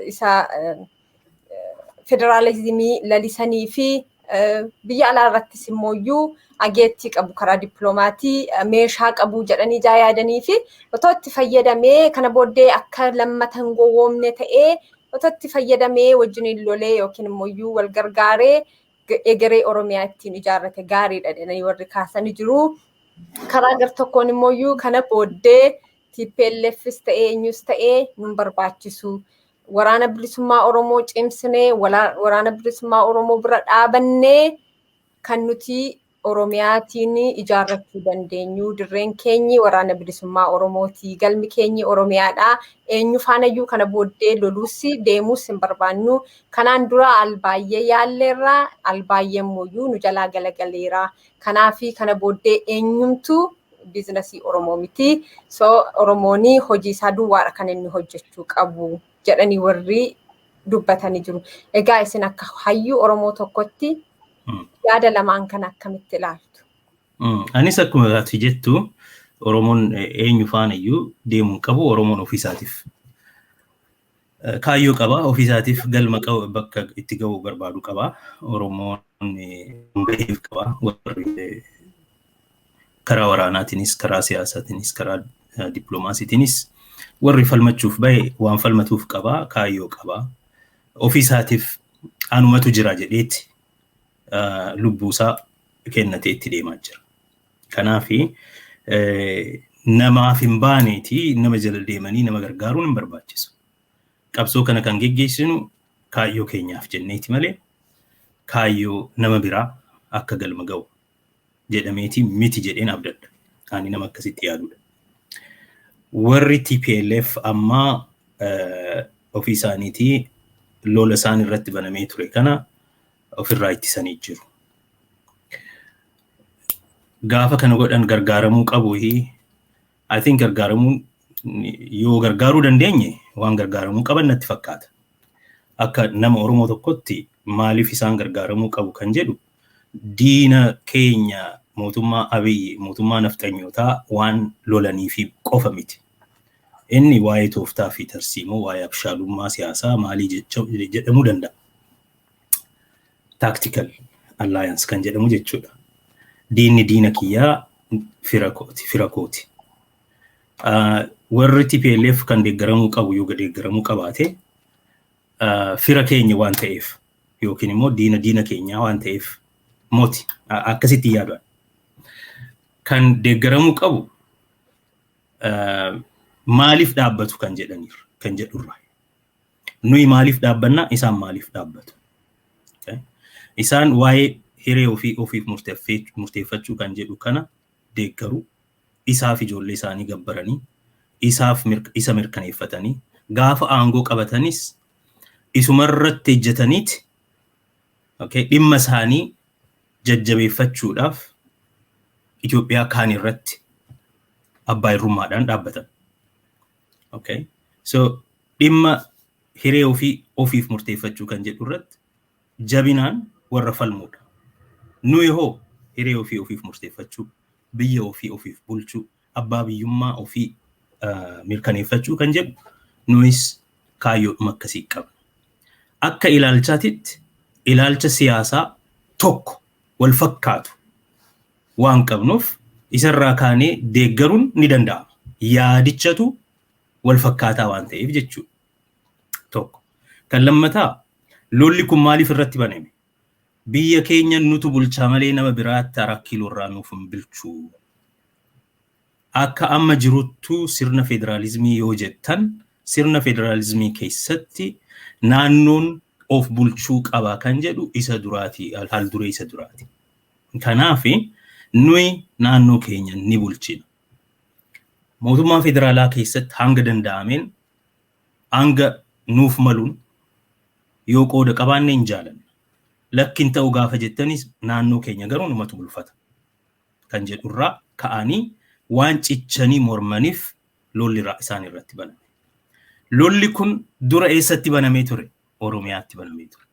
isa federaalizimii lalisanii fi biyya alaa irrattis immooyyuu ageettii qabu, karaa dippiloomatii meeshaa qabu jedhanii ijaa yaadanii fi otoo itti fayyadamee, kana booddee akka lammata hin gowwoomne ta'ee, otoo itti fayyadamee wajjiniin lolee yookiin immoo wal gargaaree egeree Oromiyaa ittiin ijaarrate gaariidha jedhanii warri kaasanii jiru. Karaa gar tokkoon immoo kana booddee TPLFs ta'ee eenyus ta'ee nun barbaachisu. Waraana Bilisummaa Oromoo cimsinee, Waraana Bilisummaa Oromoo bira dhaabannee kan nuti Oromiyaatiin ijaarrachuu dandeenyu. Dirreen keenyi waraana bilisummaa Oromooti. Galmi keenyi Oromiyaadha. Eenyu faanayyuu kana booddee loluus deemuus hin barbaannu. Kanaan dura al baay'ee yaalleerra, al baay'ee immoo nu jalaa galagaleera. Kanaafi kana booddee eenyumtuu biizinasii Oromoo miti. So Oromoon hojii isaa duwwaadha kan inni hojjechuu qabu jedhanii warri dubbatanii jiru. Egaa isin akka hayyuu Oromoo tokkotti yaada lamaan kana akkamitti ilaaltu? Anis akkuma ati jettu Oromoon eenyu faanayyuu deemuu qabu. Oromoon ofiisaatiif kaayyoo qaba, ofiisaatiif galma qabu, bakka itti ga'uu barbaadu qaba. Oromoon gaheef qaba. Warri karaa waraanaatiinis, karaa siyaasaatiinis, karaa dippiloomaasiitiinis warri falmachuuf bahe waan falmatuuf qaba, kaayyoo qaba. Ofiisaatiif anumatu jira jedheeti lubbuusaa kennatee itti deemaa jira. Kanaafi namaaf hin baaneeti nama jala deemanii nama gargaaruun hin barbaachisu. Qabsoo kana kan geggeessinu kaayyoo keenyaaf jenneeti malee kaayyoo nama biraa akka galma ga'u jedhameeti miti jedheen abdadha. Ani nama akkasitti yaadudha. Warri TPLF ammaa ofii isaaniitii lola isaan irratti banamee ture kana ofirraa ittisanii jiru. Gaafa kana godhan gargaaramuu qabu. I think gargaaramuu yoo gargaaruu dandeenye waan gargaaramuu qaban natti fakkaata. Akka nama Oromoo tokkotti maaliif isaan gargaaramuu qabu kan jedhu, diina keenya mootummaa Abiyyi, mootummaa nafxanyootaa waan lolaniifi qofa miti. Inni waa'ee tooftaa fi tarsiimoo, waa'ee abshaalummaa siyaasaa maalii jedhamuu danda'a. Tactical alliance kan jedhamu jechuudha. Diinni diina kiyyaa fira kooti, fira kooti. Warri TPLF kan deeggaramuu qabu yoo deeggaramuu qabaate fira keenya waan ta'eef yookiin immoo diina diina keenyaa waan ta'eef mooti akkasitti yaadu. Kan deeggaramuu qabu maaliif dhaabbatu kan jedhaniiru kan jedhurraa. Nuyi maaliif dhaabbannaa, isaan maaliif dhaabbatu? Isaan waa'ee hiree ofii ofiif murteeffachuu kan jedhu kana deeggaru, isaaf ijoollee isaanii gabbaranii, isaaf isa mirkaneeffatanii, gaafa aangoo qabatanis isumarratti ejjetaniiti dhimma isaanii jajjabeeffachuudhaaf Itoophiyaa kaan irratti abbaa irrummaadhaan dhaabbatan. Okay. So dhimma hiree ofii ofiif murteeffachuu kan jedhu irratti jabinaan warra falmuudha. Nuyi hoo hiree ofii ofiif murteeffachuu, biyya ofii ofiif bulchuu, abbaa biyyummaa ofii mirkaneeffachuu kan jedhu nuyis kaayyoodhuma akkasii qabna. Akka ilaalchaatitti ilaalcha siyaasaa tokko wal fakkaatu waan qabnuuf isarraa kaanee deeggaruun ni danda'ama. Yaadichatu wal fakkaataa waan ta'eef jechuudha. Tokko. Kan lammataa, lolli kun maaliif irratti baname? Biyya keenya nutu bulchaa malee nama biraatti araa kiiloo irraa nuuf hin bulchuu. Akka amma jiruttu sirna federaalizimii yoo jettan, sirna federaalizimii keessatti naannoon of bulchuu qaba kan jedhu isa duraati, haal duree isa duraati. Kanaaf nuyi naannoo keenya ni bulchina. Mootummaa federaalaa keessatti hanga danda'ameen, hanga nuuf maluun yoo qooda qabaanne hin jaalanna. Lakkin ta'u gaafa jettanis naannoo keenya garuu numatu bulfata kan jedhurraa ka'anii waan cichanii mormaniif lolli isaan irratti baname. Lolli kun dura eessatti banamee ture? Oromiyaatti banamee ture.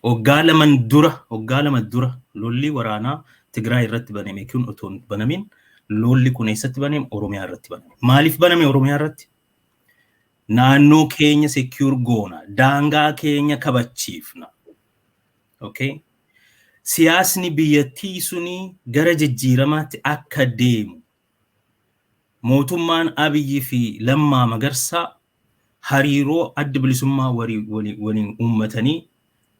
Waggaa laman dura, waggaa 2 dura lolli waraanaa Tigraay irratti baname kun otoo hin banamin lolli kun eessatti baname? Oromiyaa irratti baname. Maaliif baname Oromiyaa irratti? Naannoo keenya secure goona, daangaa keenya kabachiifna. Okay? Siyaasni biyyattii suni gara jijjiiramaatti akka deemu mootummaan Abiyyi fi Lammaa Magarsaa hariiroo Adda Bilisummaa waliin uummatanii,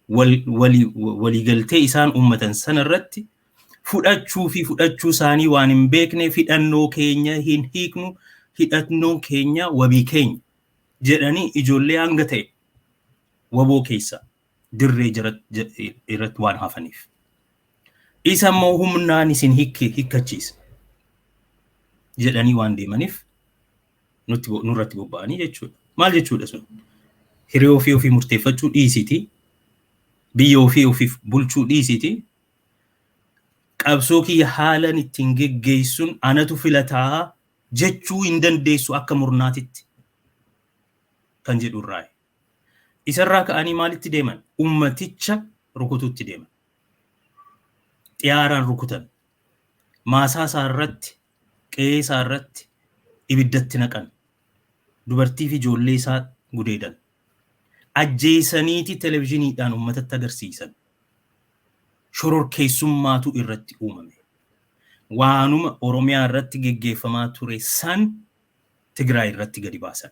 waliigaltee isaan uummatan sana irratti fudhachuu fi fudhachuu isaanii waan hin beekneef, hidhannoo keenya hin hiiknu, hidhannoo keenya wabii keenya jedhanii ijoollee hanga ta'e waboo keessa dirree irratti waan hafaniif. Isa immoo humnaan isin hiikkachiisa jedhanii waan deemaniif nurratti bobba'anii jechuudha. Maal jechuudha sun? Hiree ofii ofii murteeffachuu dhiisiti. Biyya ofii ofiif bulchuu dhiisiti. Qabsoo kiyya haalan ittiin geggeessuun anatu filataa jechuu hin dandeessu akka murnaatitti kan jedhu irraa. Isarraa ka'anii maalitti deeman? Ummaticha rukutuutti deeman. Xiyyaaraan rukutan. Maasaa isaa irratti, qe'ee isaa irratti ibiddatti naqan. Dubartii fi ijoollee isaa gudeedan. Ajjeesaniiti televizhiniidhaan uummatatti agarsiisan. Shororkeessummaatu irratti uumame. Waanuma Oromiyaa irratti geggeeffamaa ture san Tigraay irratti gadi baasan.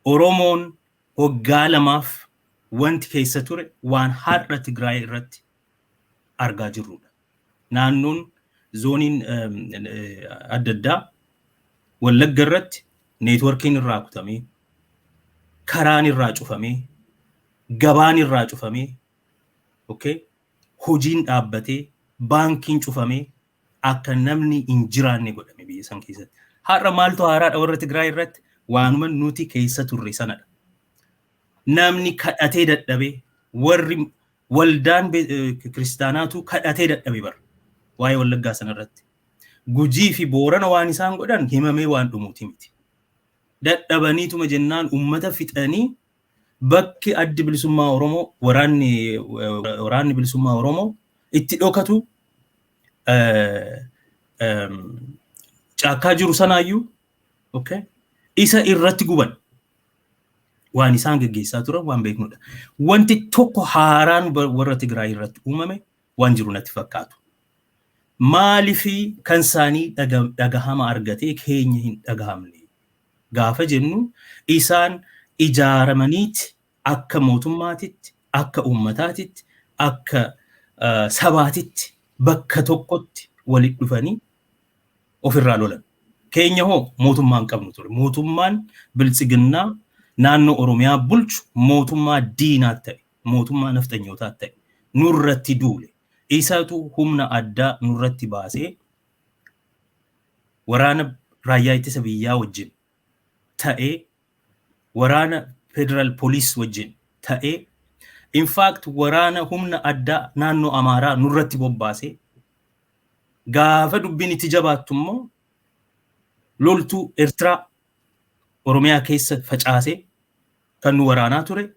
Oromoon waggaa 2f wanti keessa ture waan har'a Tigraay irratti argaa jirrudha. Naannoon zooniin adda addaa Wallagga irratti neetworkiin irraa kutamee, karaan irraa cufamee, gabaan irraa cufamee, okay, hojiin dhaabbatee, baankiin cufamee akka namni hin jiraanne godhame biyya san keessatti. Har'a maaltu haaraadha warra Tigraay irratti? Waanuma nuti keessa turre sanadha. Namni kadhatee dadhabee, warri waldaan kiristaanaatu kadhatee dadhabe bara waa'ee Wallaggaa sanarratti. Gujii fi Boorana waan isaan godhan himamee waan dhumuuti miti. Dadhabaniituma jennaan uummata fixanii bakki addi bilisummaa Oromoo, waraanni bilisummaa Oromoo itti dhokatu caakkaa jiru sanaayyuu, okay, isa irratti guban. Waan isaan geggeessaa turan waan beeknudha. Wanti tokko haaraan warra Tigraay irratti uumame waan jiru natti fakkaatu. Maalifi kan isaanii dhagahama argatee keenya hin dhagahamne gaafa jennu, isaan ijaaramaniiti akka mootummaatitti, akka uummataatitti, akka sabaatitti bakka tokkotti walitti dhufanii ofirraa lolan. Keenya hoo mootummaa hin qabnu ture. Mootummaan biltsiginnaa naannoo Oromiyaa bulchu mootummaa diinaa ta'e, mootummaa nafxanyootaa ta'e nurratti duule. Isatu humna addaa nurratti baasee waraana raayyaa ittisa biyyaa wajjin ta'ee, waraana federal police wajjin ta'ee, in fact waraana humna addaa naannoo Amaaraa nurratti bobbaasee, gaafa dubbiin itti jabaattu immoo loltuu Eertiraa Oromiyaa keessa facaasee kan nu waraanaa ture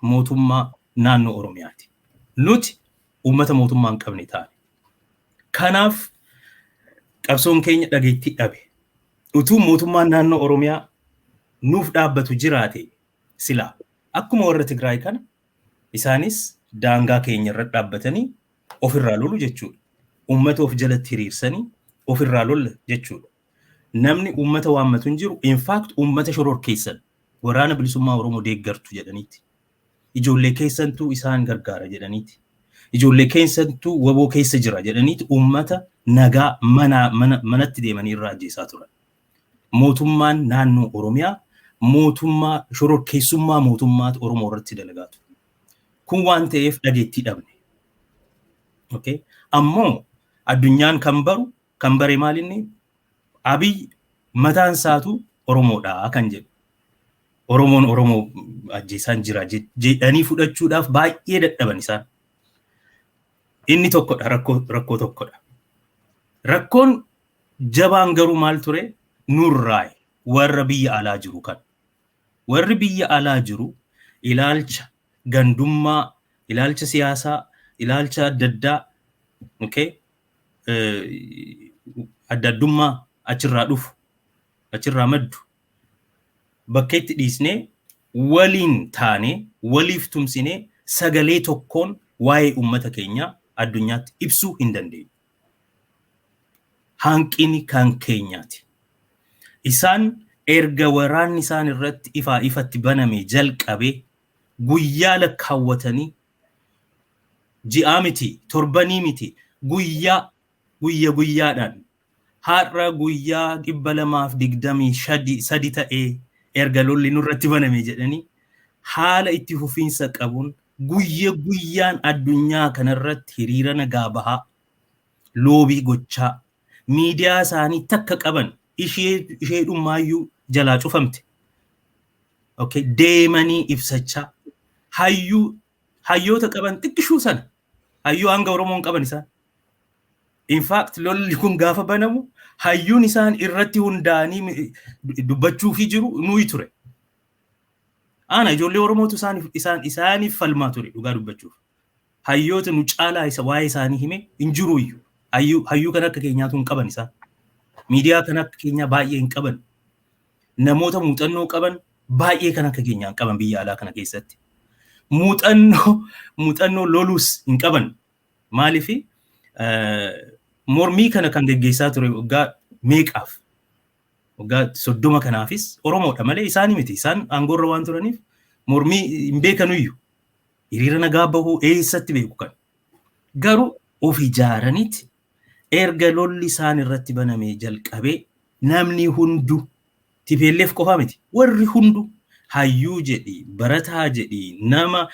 mootummaa naannoo Oromiyaati. Nuti uummata mootummaa hin qabne taane. Kanaaf qabsoon keenya dhageettii dhabe. Utuu mootummaan naannoo Oromiyaa nuuf dhaabbatu jiraate, silaa akkuma warra Tigraay kana isaanis daangaa keenya irra dhaabbatanii ofirraa lolu jechuudha. Uummata of jalatti hiriirsanii ofirraa lolla jechuudha. Namni uummata waammatu hin jiru. In fact uummata shororkeessan, waraana bilisummaa Oromoo deeggartu jedhaniiti. Ijoollee keessantuu isaan gargaara jedhaniiti. Ijoollee keessantuu waboo keessa jira jedhaniiti uummata nagaa mana manatti deemanii irraa ajjeesaa turan. Mootummaan naannoo Oromiyaa mootummaa shororkeessummaa mootummaatu Oromoo irratti dalagaa ture. Kun waan ta'eef dhageettii dhabne. Okay? Ammoo addunyaan kan baru kan bare maalinni Abiy mataan isaatu Oromoodha kan jedhu. Oromoon Oromoo ajjeesaan jira jedhanii fudhachuudhaaf baay'ee dadhaban isaan. Inni tokkodha, rakkoo tokkodha. Rakkoon jabaan garuu maal ture? Nurraayi warra biyya alaa jiru kan. Warri biyya alaa jiru ilaalcha gandummaa, ilaalcha siyaasaa, ilaalcha adda addaa, okay, adda addummaa achirraa dhufu, achirraa maddu bakka itti dhiisnee waliin taanee waliif tumsinee sagalee tokkoon waa'ee uummata keenyaa addunyaatti ibsuu hin dandeenye. Hanqini kan keenyaati. Isaan erga waraanni isaan irratti ifaa ifatti baname jalqabee guyyaa lakkaawwatanii, ji'aa miti, torbanii miti, guyyaa guyya guyyaadhaan har'a guyyaa 223 ta'ee erga lolli nurratti baname jedhanii haala itti fufiinsa qabuun Guyya guyyaan addunyaa kanarratti hiriira nagaa bahaa, lobby gochaa, miidiyaa isaanii takka qaban ishee dhumaayyuu jalaa cufamte. Okay, deemanii ibsachaa, hayyuu hayyoota qaban xiqqishuu sana, hayyuu hanga Oromoon qaban isaan. In fact, lolli kun gaafa banamu hayyuun isaan irratti hundaa'anii dubbachuufii jiru nuyi ture. Ana ijoollee Oromootu isaaniif falmaa ture dhugaa dubbachuuf. Hayyoota nu caalaa isa waa'ee isaanii hime hin jiru iyyuu. Hayyuu kan akka keenyaatu hin qaban isaan. Miidiyaa kan akka keenyaa baay'ee hin qaban. Namoota muuxannoo qaban baay'ee kan akka keenyaa hin qaban biyya alaa kana keessatti. Muuxannoo loluus hin qaban. Maaliifi mormii kana kan geggeessaa ture waggaa meeqaaf, waggaa 30 kanaafis Oromoodha malee isaanii miti. Isaan aangoorra waan turaniif mormii hin beekanuyyuu. Hiriira nagaa bahuu eessatti beeku kan. Garuu of ijaaraniiti erga lolli isaan irratti banamee jalqabee namni hundu, TPLF qofaa miti, warri hundu, hayyuu jedhi, barataa jedhi, nama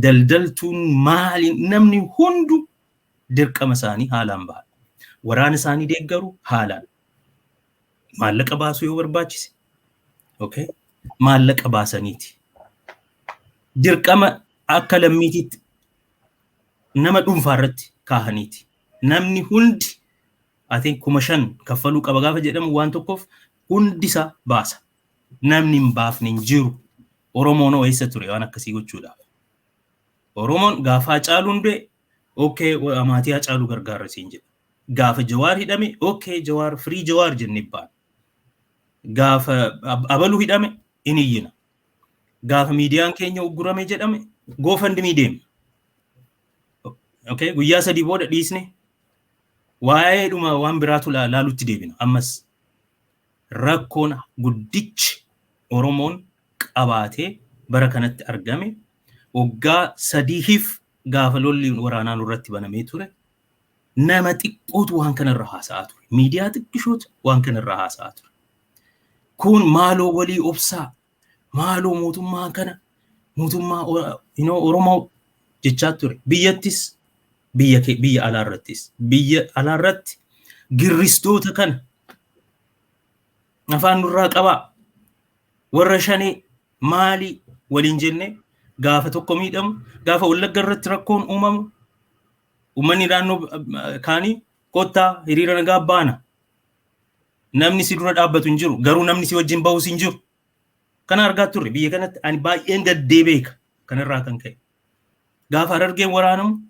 daldaltuun, maali, namni hundu dirqama isaanii haalaan baha. Waraana isaanii deeggaru haalaan. Maallaqa baasuu yoo barbaachise. Okay? Maallaqa baasaniiti. Dirqama akka lammiitiitti nama dhuunfaa irratti kaahaniiti. Namni hundi, I think, 5,000 kaffaluu qaba gaafa jedhamu waan tokkoof hundi isaa baasa. Namni hin baafne hin jiru. Oromoon hoo eessa ture waan akkasii gochuudhaaf? Oromoon gaafa Hacaaluun du'e, okay, maatii Hacaaluu gargaarra siin jedha. Gaafa Jawaar hidhame, okay, Jawaar, free Jawaar jennee baana. Gaafa abaluu hidhame in iyyina. Gaafa miidiyaan keenya uggurame jedhame GoFundMe deemna. Okay, guyyaa 3 booda dhiisne waa'ee dhuma waan biraatu laalutti deebina. Ammas rakkoon guddichi Oromoon qabaatee bara kanatti argame, waggaa sadiif gaafa lolli waraanaa nurratti banamee ture, nama xiqqootu waan kanarra haasa'aa ture. Miidiyaa xiqqishootu waan kanarra haasa'aa ture. Kun maaloo walii obsaa, maaloo mootummaa kana, mootummaa Oromoo jechaa ture. Biyyattis biyya alaarrattis, biyya alaarratti girristoota kana afaan nurraa qabaa, warra shanee maalii waliin jenne, gaafa tokko miidhamu, gaafa Wallagga irratti rakkoon uumamu, uummanni naannoo kaanii kottaa hiriira nagaa baana. Namni si dura dhaabbatu hin jiru, garuu namni si wajjin bahus hin jiru. Kana argaa turre biyya kanatti. Ani baay'een gaddee beeka kanarraa kan ka'e. Gaafa Harargeen waraanamu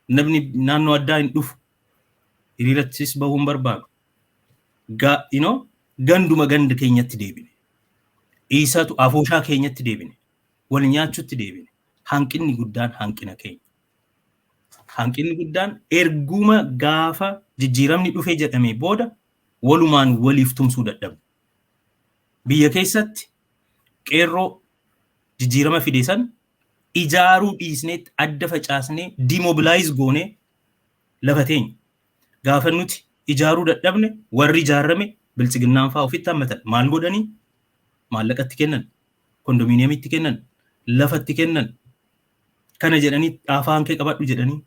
namni naannoo addaa hin dhufu. Hiriirattis bahuu hin barbaadu. Ganduma ganda keenyatti deebine. Dhiisatu afooshaa keenyatti deebine. Wal nyaachuutti deebine. Hanqinni guddaan hanqina keenya. Hanqinni guddaan erguma gaafa jijjiiramni dhufee jedhamee booda walumaan waliif tumsuu dadhabne. Biyya keessatti qeerroo jijjiirama fide san ijaaruu dhiisneetti adda facaasnee demobilize goonee lafa teenya. Gaafa nuti ijaaruu dadhabne warri ijaarame biltsiginnaan fa'aa ofitti hammatan. Maal godhanii? Maallaqatti kennan, kondominiyeemitti kennan, lafatti kennan. Kana jedhanii afaan kee qabadhu jedhanii.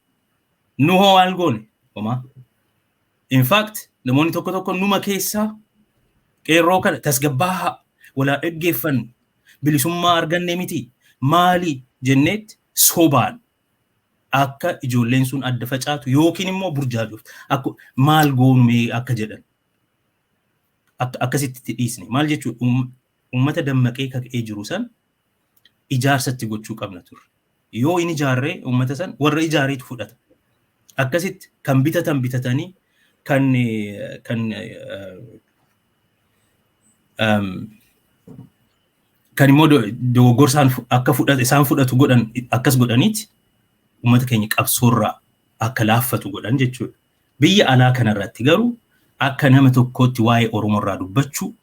Nu hoo maal goone? Homaa. In fact, namoonni tokko tokko numa keessaa qeerroo kana tasgabbaahaa, walaa dhaggeeffannu, bilisummaa arganne miti, maali jenneetti sobaan akka ijoolleen sun adda facaatu yookiin immoo burjaajuuf akka maal goonu akka jedhan akkasitti itti dhiisne. Maal jechuudha? Uummata dammaqee kaka'ee jiru san ijaarsatti gochuu qabna turre. Yoo inni ijaarree uummata san warra ijaareetu fudhata. Akkasitti kan bitatan bitatanii kan immoo dogoggorsaan akka fudhatu isaan fudhatu godhan. Akkas godhaniiti uummata keenya qabsoorraa akka laaffatu godhan jechuudha. Biyya alaa kanarratti garuu akka nama tokkootti waa'ee Oromoorraa dubbachuu,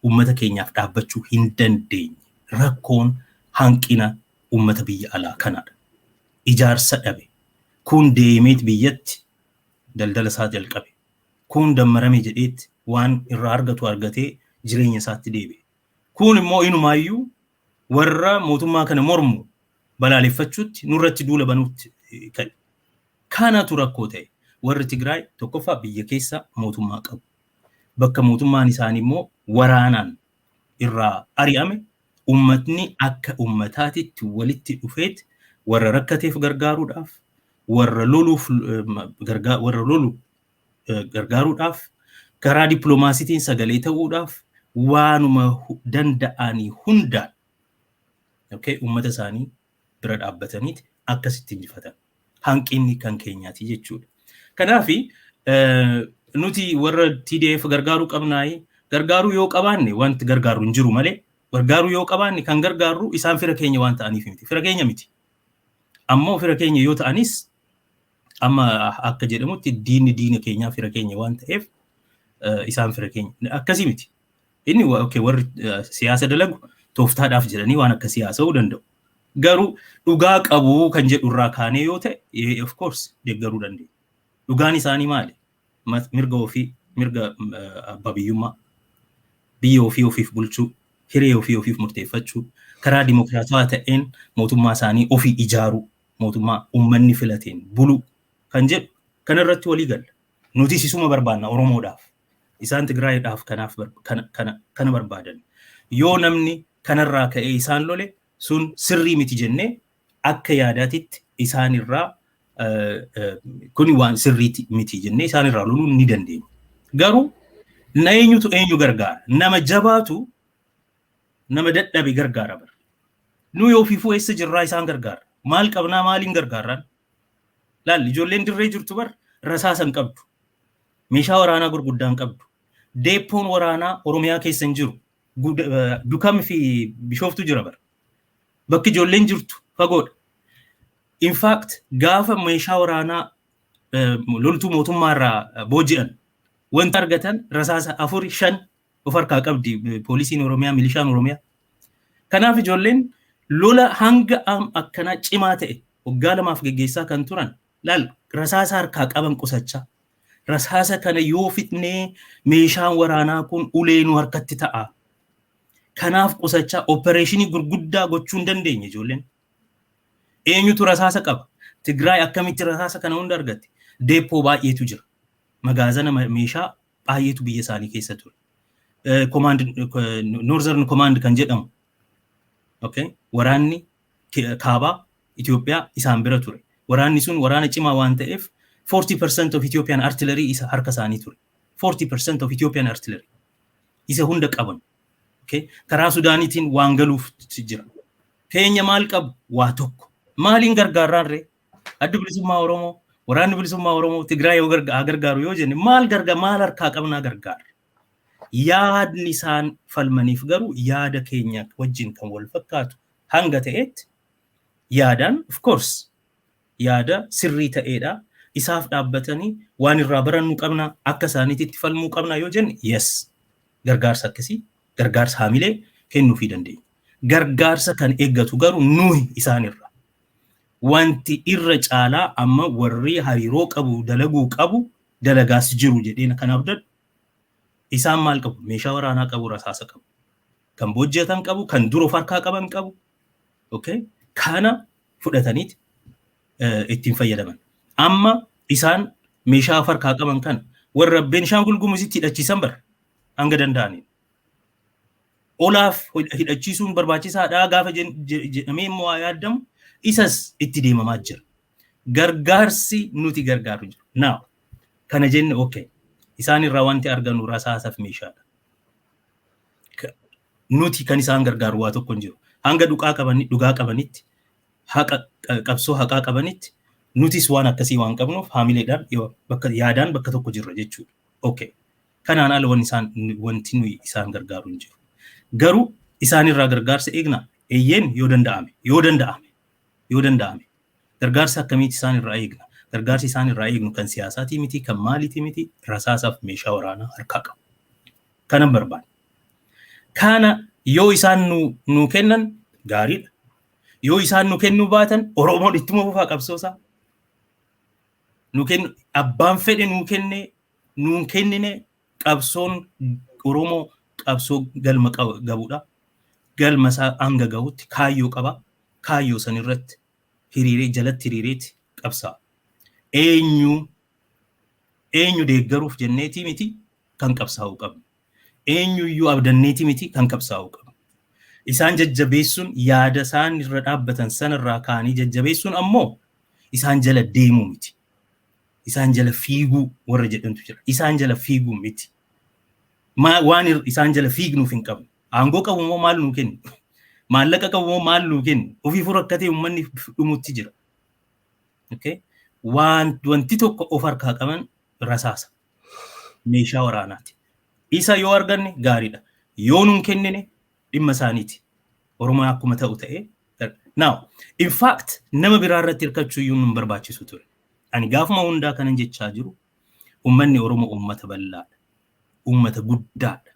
uummata keenyaaf dhaabbachuu hin dandeenye. Rakkoon hanqina uummata biyya alaa kanaadha. Ijaarsa dhabe. Kun deemeet biyyatti daldala isaa jalqabe. Kun dammarame jedheetti waan irraa argatu argatee jireenya isaatti deebi'e. Kun immoo inumaayyuu warra mootummaa kana mormu Balaaleffachuutti nurratti duula banuutti ka'e. Kanatu rakkoo ta'e. Warri Tigraay tokkoffaa biyya keessa mootummaa qabu. Bakka mootummaan isaanii immoo waraanaan irraa ari'ame, uummatni akka uummataatitti walitti dhufeet warra rakkateef gargaaruudhaaf, warra loluuf warra lolu gargaaruudhaaf, karaa dippiloomaasiitiin sagalee ta'uudhaaf, waanuma danda'anii hundaan uummata isaanii bira dhaabbataniiti akkasitti injifatan. Hanqinni kan keenyaati jechuudha. Kanaafi nuti warra TDF gargaaruu qabnaayi. Gargaaruu yoo qabaanne wanti gargaaru hin jiru malee, gargaaruu yoo qabaanne kan gargaarru isaan fira keenya waan ta'aniif miti. Fira keenya miti. Ammoo fira keenya yoo ta'anis, amma akka jedhamutti diinni diina keenyaa fira keenya waan ta'eef isaan fira keenya. Akkasii miti. Inni warri siyaasa dalagu tooftaadhaaf jedhanii waan akkasii haasa'uu danda'u. Garuu dhugaa qabu kan jedhu irraa kaanee yoo ta'e, of course deeggaruu dandeenya. Dhugaan isaanii maali? Mirga ofii, mirga abbaa biyyummaa, biyya ofii ofiif bulchuu, hiree ofii ofiif murteeffachuu, karaa dimokiraatawaa ta'een mootummaa isaanii ofii ijaaruu, mootummaa uummanni filateen buluu kan jedhu kanarratti walii galla. Nutis isuma barbaanna Oromoodhaaf. Isaan Tigraayiidhaaf kanaaf kana barbaadan. Yoo namni kanarraa ka'ee isaan lole, sun sirrii miti jennee akka yaadaatitti isaanirraa kuni waan sirrii miti jennee isaanirraa loluu ni dandeenya. Garuu na eenyutu eenyu gargaara? Nama jabaatu nama dadhabe gargaara bara. Nuyi ofiifuu eessa jirraa isaan gargaara? Maal qabnaa, maaliin gargaarraan? Laal, ijoolleen dirree jirtu bar rasaasa hin qabdu. Meeshaa waraanaa gurguddaa hin qabdu. Deepoon waraanaa Oromiyaa keessa hin jiru. Dukam fi Bishooftu jira bara. Bakki ijoolleen jirtu fagoodha. In fact, gaafa meeshaa waraanaa loltuu mootummaa irraa booji'an wanta argatan rasaasa afur shan of harkaa qabdi poolisiin Oromiyaa, milishaan Oromiyaa. Kanaaf ijoolleen lola hanga akkanaa cimaa ta'e waggaa 2f geggeessaa kan turan, laal, rasaasa harkaa qaban qusachaa. Rasaasa kana yoo fixnee meeshaan waraanaa kun ulee nu harkatti ta'a. Kanaaf qusachaa opereeshinii gurguddaa gochuu hin dandeenye ijoolleen. Eenyutu rasaasa qaba? Tigraay akkamitti rasaasa kana hunda argatte? Deepoo baay'eetu jira. Magaazana meeshaa baay'eetu biyya isaanii keessa ture. Command, Northern Command kan jedhamu. Waraanni kaabaa Itoophiyaa isaan bira ture. Waraanni sun waraana cimaa waan ta'eef 40% of Ethiopian artillery isa harka isaanii ture. 40% of Ethiopian artillery. Isa hunda qaban. Karaa Sudaaniitiin waan galuuf jira. Keenya maal qabu? Waa tokko. Maaliin gargaarraan ree? Addi Bilisummaa Oromoo, Waraanni Bilisummaa Oromoo Tigraay yoo gargaaru yoo jenne, maal gargaar, maal harkaa qabnaa gargaara? Yaadni isaan falmaniif garuu yaada keenya wajjin kan wal fakkaatu hanga ta'etti, yaadaan of course yaada sirrii ta'eedha. Isaaf dhaabbatanii waan irraa barannu qabna, akka isaaniitti falmuu qabna yoo jenne, yes, gargaarsa akkasii, gargaarsa haamilee kennuufii dandeenya. Gargaarsa kan eeggatu garuu nuyi isaanirra. Wanti irra caalaa amma warri hariiroo qabu dalaguu qabu dalagaas jiru jedheen kan abdadhu. Isaan maal qabu? Meeshaa waraanaa qabu, rasaasa qabu. Kan bojjetan qabu, kan dur of harkaa qaban qabu. Okay? Kana fudhataniiti ittiin fayyadaman. Amma isaan meeshaa of harkaa qaban kana warra Beenishaangul Gumuzitti hidhachiisan bara hanga danda'aniin. Olaaf hidhachiisuun barbaachisaadha gaafa jedhamee immoo yaadamu, isas itti deemamaa jira. Gargaarsi nuti gargaaru jiru. Now, kana jenne, okay. Isaan irraa wanti argannu rasaasaaf meeshaadha. Nuti kan isaan gargaaru waa tokko hin jiru. Hanga dhugaa dhugaa qabanitti, haqa qabsoo haqaa qabanitti, nutis waan akkasii waan qabnuuf haamileedhaan bakka yaadaan bakka tokko jirra jechuudha. Okay. Kanaan ala wanti isaan wanti nuyi isaan gargaaru hin jiru. Garuu isaan irraa gargaarsa eegna? Eeyyeen, yoo danda'ame, yoo danda'ame, yoo danda'ame. Gargaarsa akkamiiti isaan irraa eegna? Gargaarsi isaan irraa eegnu kan siyaasaatii miti, kan maaliitii miti, rasaasaaf meeshaa waraanaa harkaa qabu. Kanan barbaada. Kana yoo isaan nu kennan gaariidha. Yoo isaan nu kennuu baatan, Oromoon ittuma fufaa qabsoosaa. Nu kennu, abbaan fedhe nuu kenne nuun kennine, qabsoon Oromoo qabsoo galma gabudha. Galma isaa hanga gahutti kaayyoo qaba. Kaayyoo san irratti hiriiree jalatti hiriireeti qabsaa'a. Eenyu eenyu deeggaruuf jenneetii miti kan qabsaa'uu qabnu. Eenyuyyuu abdanneetii miti kan qabsaa'uu qabnu. Isaan jajjabeessuun, yaada isaan irra dhaabbatan sanarraa ka'anii jajjabeessuun ammoo isaan jala deemuu miti. Isaan jala fiiguu warra jedhantu jira. Isaan jala fiiguu miti. Waan isaan jala fiignuuf hin qabnu. Aangoo qabu immoo maal nuu kennu? Maallaqa qabu immoo maal nuu kennu? Ofiifuu rakkatee uummanni dhumutti jira. Okay? Waan wanti tokko of harkaa qaban rasaasa. Meeshaa waraanaati. Isa yoo arganne gaariidha. Yoo nuun kennine dhimma isaaniiti. Oromoo akkuma ta'u ta'ee. Now, in fact, nama biraa irratti hirkachuu iyyuu nun barbaachisu ture. Ani gaafuma hundaa kanan jechaa jiru, uummanni Oromoo uummata bal'aadha. Uummata guddaadha.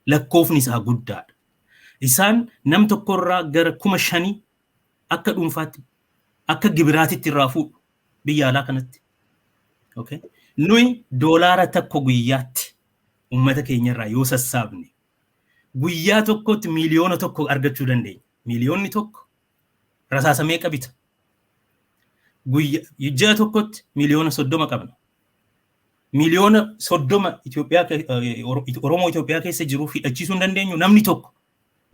Lakkoofni isaa guddaadha. Isaan nam tokkorraa gara 5,000 akka dhuunfaatti, akka gibiraatitti irraa fuudhu biyya alaa kanatti. Okay? Nuyi $1 guyyaatti uummata keenyarraa yoo sassaabne, guyyaa tokkotti 1 miiliyoona argachuu dandeenya. 1 miiliyoonni rasaasa meeqa bita? Guyyaa ji'a tokkotti 30 miiliyoona qabna. 30 miiliyoona Itoophiyaa, Oromoo Itoophiyaa keessa jiru hidhachiisuu hin dandeenyu namni tokko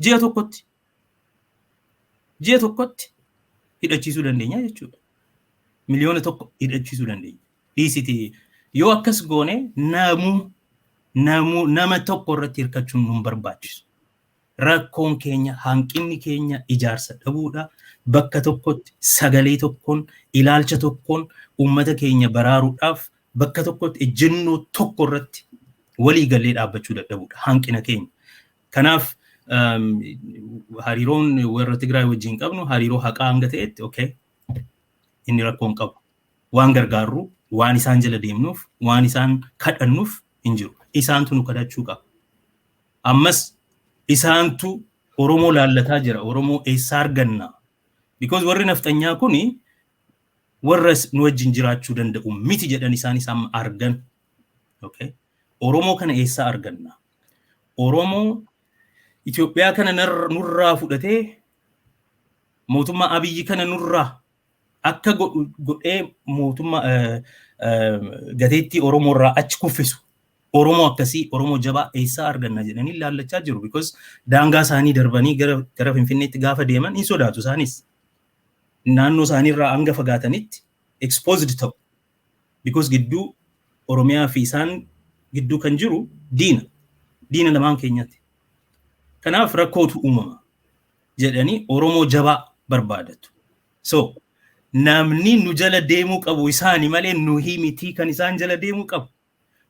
ji'a tokkotti. Ji'a tokkotti hidhachiisuu dandeenya jechuudha. 1 miiliyoona hidhachiisuu dandeenya. Dhiisiti, yoo akkas goone namuu namuu nama tokko irratti hirkachuun nun barbaachisu. Rakkoon keenya, hanqinni keenya ijaarsa dhabuudha. Bakka tokkotti sagalee tokkoon, ilaalcha tokkoon uummata keenya baraaruudhaaf bakka tokkotti ejjennoo tokko irratti walii galee dhaabbachuu dadhabuudha hanqina keenya. Kanaaf hariiroon warra Tigraay wajjin qabnu hariiroo haqaa hanga ta'etti, okay, inni rakkoon qabu. Waan gargaarru, waan isaan jala deemnuuf, waan isaan kadhannuuf hin jiru. Isaantu nu kadhachuu qaba. Ammas isaantu Oromoo laallataa jira. Oromoo eessaa arganna? Because warri nafxanyaa kuni warra nu wajjin jiraachuu danda'u miti jedhan isaanis amma argan. Okay? Oromoo kana eessaa arganna? Oromoo Itoophiyaa kana nurraa fudhatee, mootummaa Abiyyi kana nurraa akka godhee, mootummaa gateettii Oromoo irraa achi kuffisu, Oromoo akkasii, Oromoo jabaa eessaa arganna jedhanii laallachaa jiru. Because daangaa isaanii darbanii gara Finfinneetti gaafa deeman hin sodaatu isaanis. Naannoo isaanii irraa hanga fagaatanitti exposed ta'u. Because gidduu Oromiyaa fi isaan gidduu kan jiru diina. Diina lamaan keenyatti. Kanaaf rakkootu uumama jedhanii Oromoo jabaa barbaadatu. So namni nu jala deemuu qabu isaani malee nuhi mitii kan isaan jala deemuu qabu.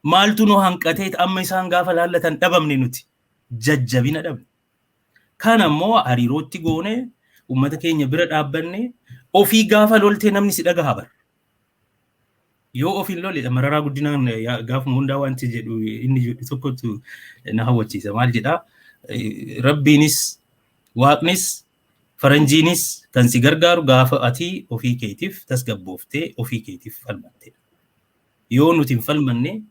Maaltu nu hanqatee amma isaan gaafa laallatan dhabamne nuti? Jajjabina dhabne. Kan ammoo hariirootti goone, uummata keenya bira dhaabbanne, ofii gaafa loltee namni si dhagaha bara. Yoo ofiin lole, Mararaa Guddinaan gaafuma hundaa wanti jedhu, inni jedhu tokkotu na hawwachiisa. Maal jedhaa? Rabbiinis, Waaqnis, faranjiinis kan si gargaaru gaafa ati ofii keetiif tasgabbooftee ofii keetiif falmattedha. Yoo nuti hin falmanne,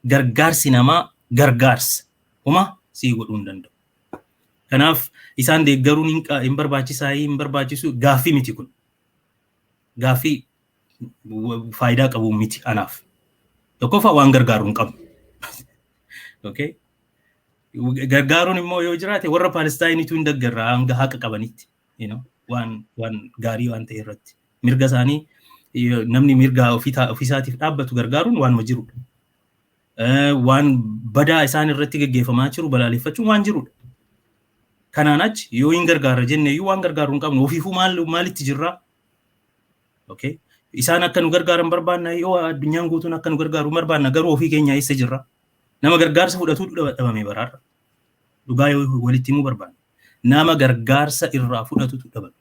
gargaarsi namaa gargaarsa homa sii godhuu hin danda'u. Kanaaf isaan deeggaruun hin barbaachisaa, hin barbaachisu gaaffii miti kun. Gaaffii faayidaa qabu miti anaaf. Tokkoffaa, waan gargaaru hin qabnu. Okay? Gargaaruun immoo yoo jiraate, warra Paalestaayiniitu hin deeggarra hanga haqa qabanitti. Waan gaarii waan ta'e irratti. Mirga isaanii, namni mirga ofiisaatiif dhaabbatu gargaaruun waanuma jirudha. Waan badaa isaan irratti gaggeeffamaa jiru balaaleffachuun waan jirudha. Kanaan achi yoo hin gargaarra jenne iyyuu, waan gargaaru hin qabnu. Ofiifuu maal maalitti jirraa? Okay. Isaan akka nu gargaaran barbaanna, yoo addunyaan guutuun akka nu gargaaru barbaanna, garuu ofii keenya eessa jirra? Nama gargaarsa fudhatu dhabame baraarra. Dhugaa yoo walitti himuu barbaanna. Nama gargaarsa irraa fudhatutu dhabame.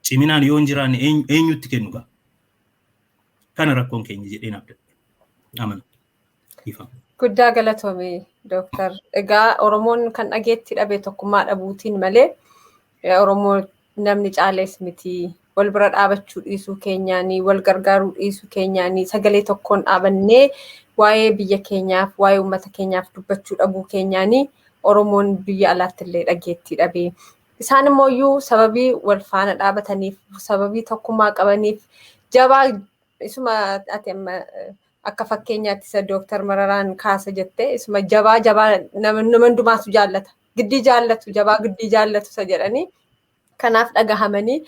Ciminaan yoo hin jiraanne, eenyutti kennu gaa? Kana rakkoon keenya jedhee naaf amana. Guddaa galatoome, Dooktar. Egaa Oromoon kan dhageetti dhabe tokkummaa dhabuutiin malee Oromoo namni caalees miti. Wal bira dhaabachuu dhiisuu keenyaanii, wal gargaaruu dhiisuu keenyaanii, sagalee tokkoon dhaabannee waa'ee biyya keenyaaf, waa'ee uummata keenyaaf dubbachuu dhabuu keenyaanii Oromoon biyya alaatti illee dhageettii dhabee. Isaan immoo iyyuu sababii wal faana dhaabataniif, sababii tokkummaa qabaniif jabaa isuma ati amma akka fakkeenyaatti isa Dooktar Mararaan kaasa jette isuma jabaa jabaa nama hundumaatu jaallata. Giddii jaallatu, jabaa giddii jaallatu isa jedhanii kanaaf dhagahamanii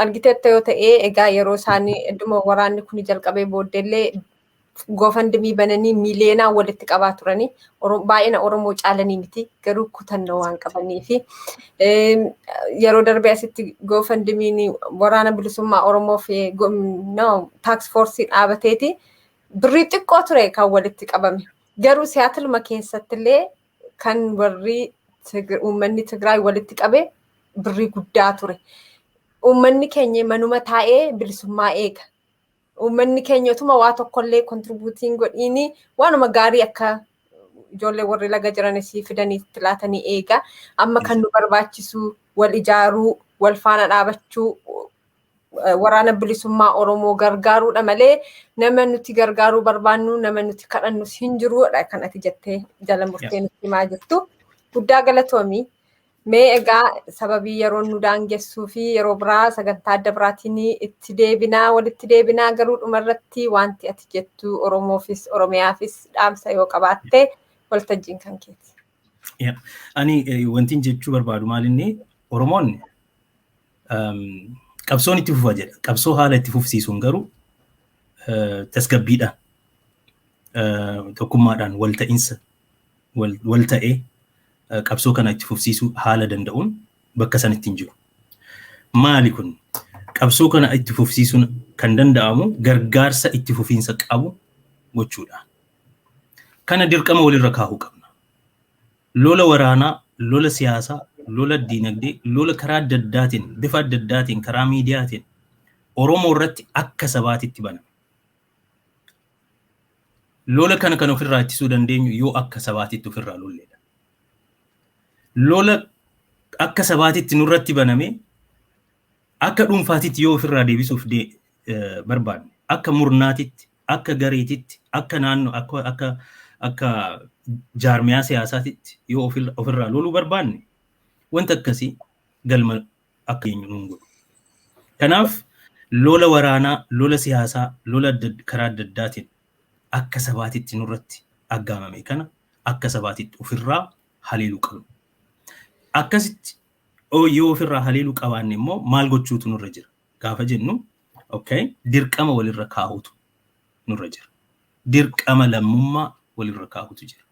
argiteetta yoo ta'e egaa yeroo isaanii idduma waraanni kun jalqabee booddeellee GoFundMe bananii miiliyoonaan walitti qabaa turanii baay'ina Oromoo caalanii miti garuu kutannoo waan qabanii fi yeroo darbee asitti GoFundMen waraana bilisummaa Oromoo fi task force dhaabateeti birrii xiqqoo ture kan walitti qabame. Garuu Siyaatiluma keessattillee kan warri uummanni Tigraay walitti qabe birrii guddaa ture. Uummanni keenya manuma taa'ee bilisummaa eega. Uummanni keenya utuma waa tokkollee contribute godhiini waanuma gaarii akka ijoollee warri laga jiranis fidanii itti laatanii eega. Amma kan nu barbaachisu wal ijaaruu, wal faana dhaabachuu, waraana bilisummaa Oromoo gargaaruudha malee nama nuti gargaaruu barbaannu, nama nuti kadhannus hin jiruudha kan ati jettee jala murtee nutti himaa jirtu. Guddaa galatoomii. Mee egaa sababii yeroon nu daangessuu fi yeroo biraa sagantaa adda biraatiin itti deebinaa, walitti deebinaa, garuu dhumarratti wanti ati jettu Oromoofis Oromiyaafis dhaamsa yoo qabaatte waltajjiin kan keeti. Ani wanti jechuu barbaadu maalinni Oromoonni qabsoon itti fufa jedha. Qabsoo haala itti fufsiisuun garuu tasgabbiidhaan, tokkummaadhaan, wal ta'iinsa wal ta'ee qabsoo kana itti fufsiisuu haala danda'uun bakka sanatti hin jiru. Maali kun? Qabsoo kana itti fufsiisuun kan danda'amu gargaarsa itti fufiinsa qabu gochuudha. Kana dirqama walirra kaahuu qabna. Lola waraanaa, lola siyaasaa, lola diinagdee, lola karaa adda addaatiin, bifa adda addaatiin, karaa miidiyaatiin Oromoo irratti akka sabaatitti baname. Lola kana kan ofirraa ittisuu dandeenyu yoo akka sabaatitti ofirraa lolleedha. Lola akka sabaatitti nurratti baname akka dhuunfaatitti yoo ofirraa deebisuuf barbaanne, akka murnaatitti, akka gareetitti, akka naannoo, akka jaarmiyaa siyaasaatitti yoo ofirraa loluu barbaanne, wanta akkasii galma akka eenyu nuun godhu. Kanaaf lola waraanaa, lola siyaasaa, lola karaa adda addaatiin akka sabaatitti nurratti aggaamame kana akka sabaatitti ofirraa haleeluu qabna. Akkasitti yoo ofirraa haleeluu qabaanne immoo maal gochuutu nurra jira gaafa jennu, okay, dirqama walirra kaa'utu nurra jira. Dirqama lammummaa walirra kaa'utu jira.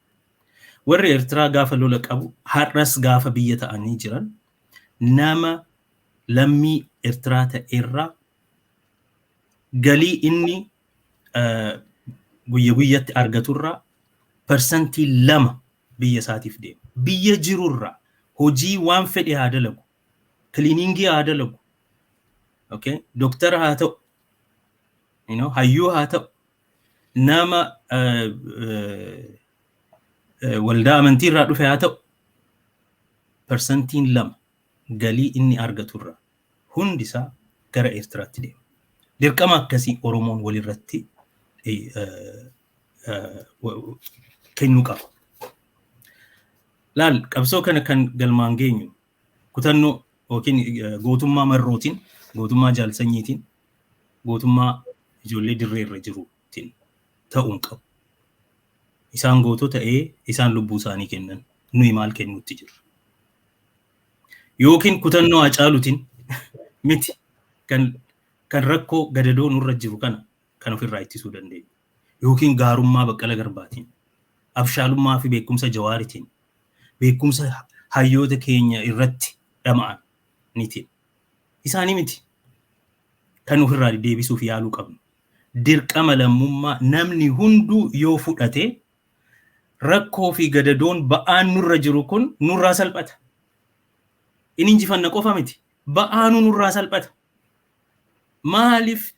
Warri Eertiraa gaafa lola qabu, har'as gaafa biyya ta'anii jiran, nama lammii Eertiraa ta'erraa galii inni guyya guyyatti argaturraa 2% biyya isaatiif deema. Biyya jirurraa hojii waan fedhe haa dalagu, cleaning haa dalagu, okay? Doktara haa ta'u, hayyuu haa ta'u, nama waldaa amantii irraa dhufe haa ta'u, 2% galii inni argaturraa hundi isaa gara Eertiraatti deema. Dirqama akkasii Oromoon walirratti kennuu qaba. Laal, qabsoo kana kan galmaan geenyu kutannoo yookiin gootummaa marrootiin, gootummaa jaalsanyiitiin, gootummaa ijoollee dirree irra jiruutiin ta'uu hin qabu. Isaan gootota ta'ee isaan lubbuu isaanii kennan, nuyi maal kennuutti jirra? Yookiin kutannoo Hacaaluutiin miti kan rakkoo gadadoo nurra jiru kana kan ofirraa ittisuu dandeenyu. Yookiin gaarummaa Baqqala Garbaatiin, abshaalummaa fi beekumsa Jawaaritiin, beekumsa hayyoota keenya irratti dhama'an nitiin. Isaanii miti kan ofirraa deebisuuf yaaluu qabnu. Dirqama lammummaa namni hunduu yoo fudhate rakkoo fi gadadoon ba'aan nurra jiru kun nurraa salphata. Inni injifanna qofa miti. Ba'aanuu nurraa salphata. Maaliif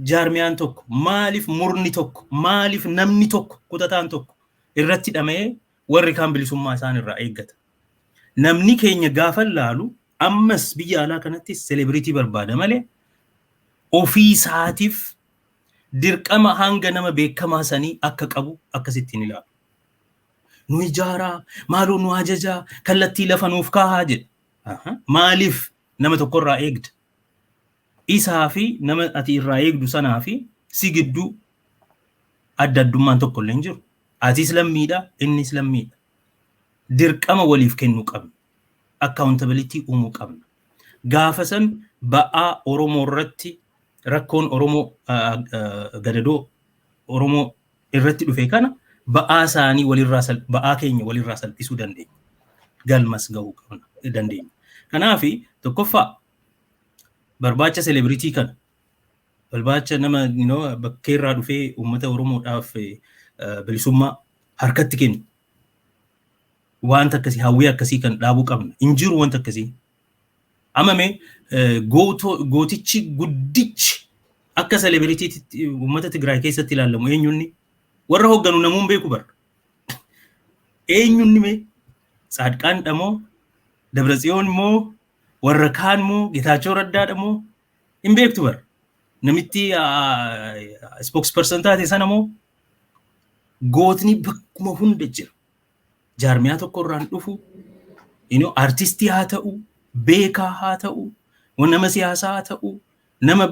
jaarmiyaan tokko, maaliif murni tokko, maaliif namni tokko, kutataan tokko irratti dhama'ee warri kaan bilisummaa isaan irraa eeggata? Namni keenya gaafa laalu ammas biyya alaa kanatti celebrity barbaada malee ofii isaatiif dirqama hanga nama beekamaa sanii akka qabu akkasittiin ilaalu. Nu ijaaraa, maaloo nu ajajaa, kallattii lafa nuuf kaahaa jedha. Maaliif nama tokkorraa eegda? Isaa fi nama ati irraa eegdu sanaa fi si gidduu adda addummaan tokko illee hin jiru. Atis lammiidha, innis lammiidha. Dirqama waliif kennuu qabna. Accountability uumuu qabna. Gaafa san ba'aa Oromoo irratti, rakkoon Oromoo, gadadoo Oromoo irratti dhufe kana, ba'aa isaanii walirraa, ba'aa keenya walirraa salphisuu dandeenya. Galmas gahuu qabna dandeenya. Kanaaf tokkoffaa barbaacha celebrity kana, barbaacha nama bakkeerraa dhufee uummata Oromoodhaaf bilisummaa harkatti kennu, wanta akkasii, hawwii akkasii kan dhaabuu qabna. Hin jiru wanta akkasii. Amma mee gootichi guddichi akka celebrity uummata Tigraay keessatti ilaalamu eenyunni? Warra hoogganu namuun beeku bara. Eenyunni mee? Tsaadqaan moo, Dabratsiyoon moo, warra kaan moo, Getaachoo Raddaadha moo, hin beektu bara. Namitti spokesperson taate sana moo? Gootni bakkuma hunda jira. Jaarmiyaa tokko irraan dhufu, artistii haa ta'u, beekaa haa ta'u, nama siyaasaa haa ta'u, nama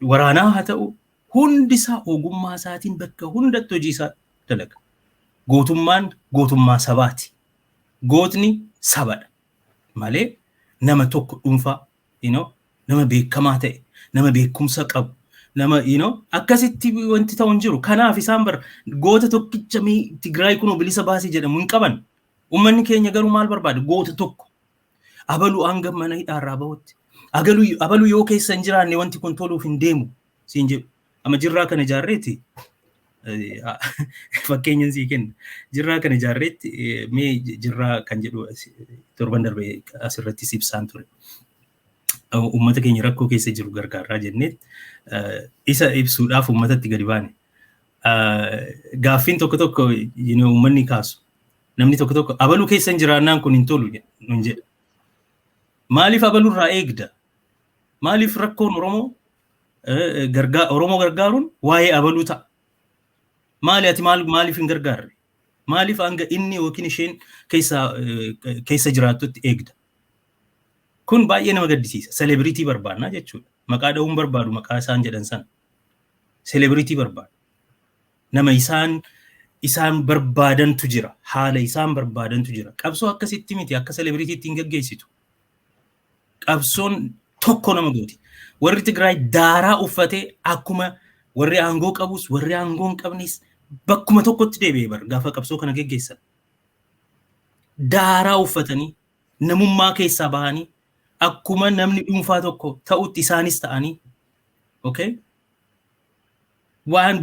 waraanaa haa ta'u, hundi isaa ogummaa isaatiin bakka hundatti hojii isaa dalaga. Gootummaan gootummaa sabaati. Gootni sabadha malee nama tokko dhuunfaa, nama beekamaa ta'e, nama beekumsa qabu, nama akkasitti wanti ta'u hin jiru. Kanaaf isaan bara goota tokkicha Tigraay kun bilisa baasii jedhamu hin qaban. Uummanni keenya garuu maal barbaada? Goota tokko. Abaluu hanga mana hidhaarraa bahutti. Abaluu yoo keessa hin jiraanne wanti kun toluuf hin deemu siin jedhu. Amma jirraa kana ijaarreeti, fakkeenya sii kenna. Jirraa kana ijaarreetti, mee jirraa kan jedhu torban darbe asirratti ibsaan ture. Uummata keenya rakkoo keessa jiru gargaarraa jennee isa ibsuudhaaf uummatatti gadi baane. Gaaffiin tokko tokko uummanni kaasu. Namni tokko tokko abaluu keessa hin jiraannaan kun hin tolu nun jedha. Maaliif abalurraa eegda? Maaliif rakkoon Oromoo, Oromoo gargaaruun waa'ee abaluu ta'a? Maali, ati maaliif hin gargaarre? Maaliif hanga inni yookiin isheen keessa jiraattutti eegda? Kun baay'ee nama gaddisiisa. Celebrity barbaannaa jechuudha. Maqaa dha'uun barbaadu, maqaa isaan jedhan sana. Celebrity barbaadu. Nama isaan barbaadantu jira. Haala isaan barbaadantu jira. Qabsoo akkasitti miti, akka celebrity tti hin gaggeessitu. Qabsoon tokko nama gooti. Warri Tigraay daaraa uffatee, akkuma warri aangoo qabus warri aangoo hin qabnes bakkuma tokkotti deebi'ee bar gaafa qabsoo kana geggeessan. Daaraa uffatanii, namummaa keessaa bahanii, akkuma namni dhuunfaa tokko ta'utti isaanis ta'anii, okay, waan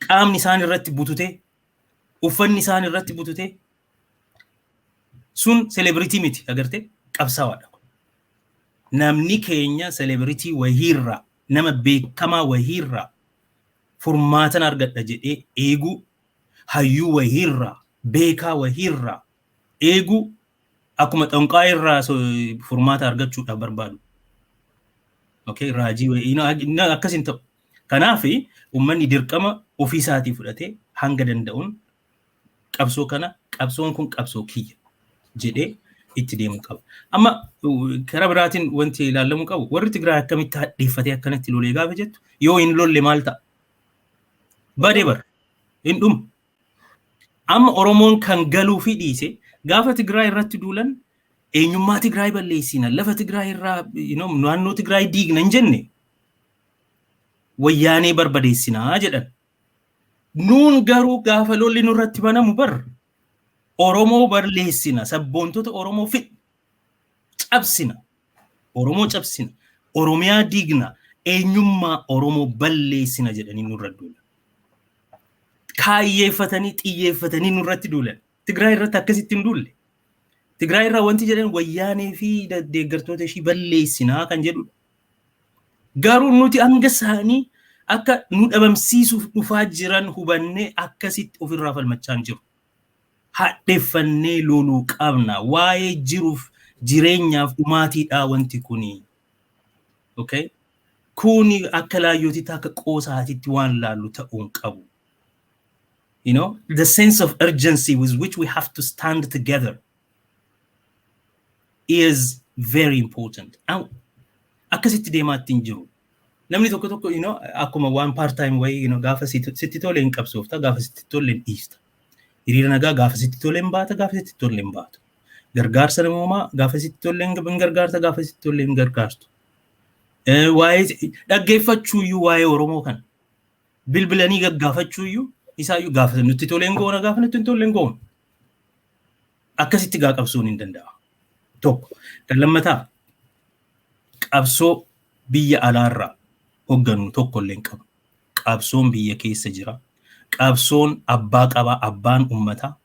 qaamni isaan irratti bututee, uffanni isaan irratti bututee sun celebrity miti, agartee, qabsaa'aadha. Namni keenya celebrity wahiirraa, nama beekamaa wahiirraa furmaatan argadha jedhee eeguu, hayyuu wahiirraa, beekaa wahiirraa eeguu, akkuma xonqaa irraa furmaata argachuudhaaf barbaadu. Okay, raajii wayii akkas hin ta'u. Kanaaf uummanni dirqama ofii isaatii fudhatee hanga danda'uun qabsoo kana, qabsoon kun qabsoo kiyya jedhee itti deemuu qaba. Amma karaa biraatiin wanti ilaalamuu qabu, warri Tigraay akkamitti hadheeffatee akkanatti lolee gaafa jettu, yoo hin lolle maal ta'a? Badee bara hin dhumu. Amma Oromoon kan galuu fi dhiise, gaafa Tigraay irratti duulan eenyummaa Tigraay balleessina, lafa Tigraay irraa, naannoo Tigraay diigna hin jenne, wayyaanee barbadeessinaa jedhan. Nuun garuu gaafa lolli nurratti banamu bar Oromoo balleessina, sabboontota Oromoo fid cabsina, Oromoo cabsina, Oromiyaa diigna, eenyummaa Oromoo balleessina jedhanii nurra duulan. Kaayyeeffatanii, xiyyeeffatanii nurratti duulan. Tigraay irratti akkasitti hin duulle. Tigraay irraa wanti jedhan wayyaanee fi deeggartoota ishii balleessinaa kan jedhudha. Garuu nuti hanga isaanii akka nu dhabamsiisuuf dhufaa jiran hubannee akkasitti ofirraa falmachaa hin jiru. Hadheeffannee loluu qabna. Waa'ee jiruuf jireenyaaf dhumaatiidha wanti kuni. Okay? Kuni akka laayyootitti, akka qoosaatitti waan laallu ta'uu hin qabu. The sense of urgency with which we have to stand together. is very important. Akkasitti deemaa ittiin jiru. Namni tokko tokko akkuma waan part time wayii gaafa sitti tole hin qabsoofta, gaafa sitti tole hin dhiista. Hiriira nagaa gaafa sitti tole hin baata, gaafa sitti tole hin baatu. Gargaarsa namoomaa gaafa sitti tole hin gargaarta, gaafa sitti tole hin gargaartu. Waa'ee dhaggeeffachuuyyuu, waa'ee Oromoo kana bilbilanii gaggaafachuuyyuu isaayyuu gaafa nutti tole hin goona, gaafa nutti hin tolle hin goonu. Akkasitti gaa qabsoon hin danda'amu. Tokko. Kan lammataa, qabsoo biyya alaarraa hooggannu tokko illee hin qabu. Qabsoon biyya keessa jira. Qabsoon abbaa qabaa, abbaan uummataa.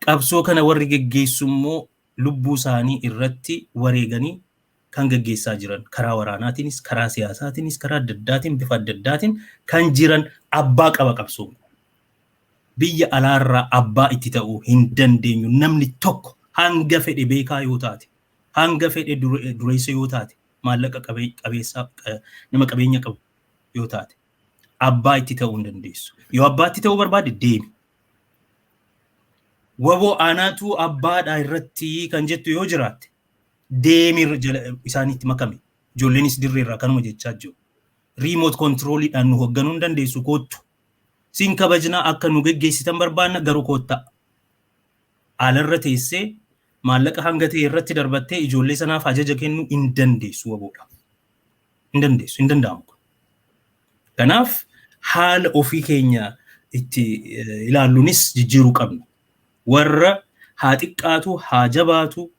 Qabsoo kana warri geggeessu immoo lubbuu isaanii irratti wareeganii kan geggeessaa jiran, karaa waraanaatiinis, karaa siyaasaatiinis, karaa adda addaatiin, bifa adda addaatiin kan jiran abbaa qaba qabsoon. Biyya alaarraa abbaa itti ta'uu hin dandeenyu. Namni tokko hanga fedhe beekaa yoo taate, hanga fedhe dureessa yoo taate, maallaqa qabeessaa, nama qabeenya qabu yoo taate, abbaa itti ta'uu hin dandeessu. Yoo abbaa itti ta'uu barbaade deemi. Waboo aanaatu abbaadha irratti kan jettu yoo jiraatte, deemi, isaanitti makame. Ijoolleenis dirreerraa kanuma jechaa jiru. Remote controliidhaan nu hoogganuu hin dandeessu, koottu. Siin kabajnaa, akka nu geggeessitan barbaanna, garuu koottaa. Alarra teessee maallaqa hanga ta'e irratti darbattee ijoollee sanaaf ajaja kennuu hin dandeessu waboodha. Hin dandeessu, hin danda'amu. Kanaaf haala ofii keenya itti ilaalluunis jijjiiruu qabna. Warra haa xiqqaatu haa jabaatu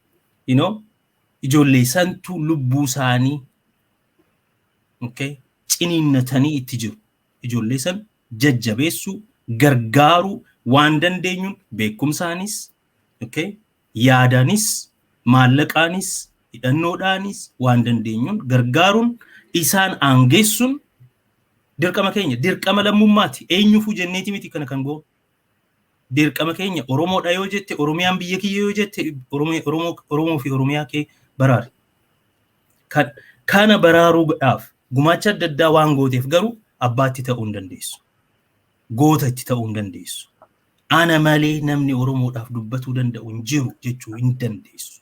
ijoollee santu lubbuu isaanii, okay, ciniinnatanii itti jiru. Ijoollee san jajjabeessuu, gargaaruu waan dandeenyuun beekumsaanis, okay, yaadaanis, maallaqaanis, hidhannoodhaanis waan dandeenyuun gargaaruun, isaan aangeessuun dirqama keenya, dirqama lammummaati. Eenyuufuu jenneeti miti kana kan goonu. Dirqama keenya. Oromoodha yoo jette, Oromiyaan biyya kiyya yoo jette, Oromoo fi Oromiyaa kee baraari. Kana baraaruudhaaf gumaacha adda addaa waan gooteef garuu abbaatti ta'uu hin dandeessu. Goota itti ta'uu hin dandeessu. Ana malee namni Oromoodhaaf dubbatuu danda'u hin jiru jechuu hin dandeessu.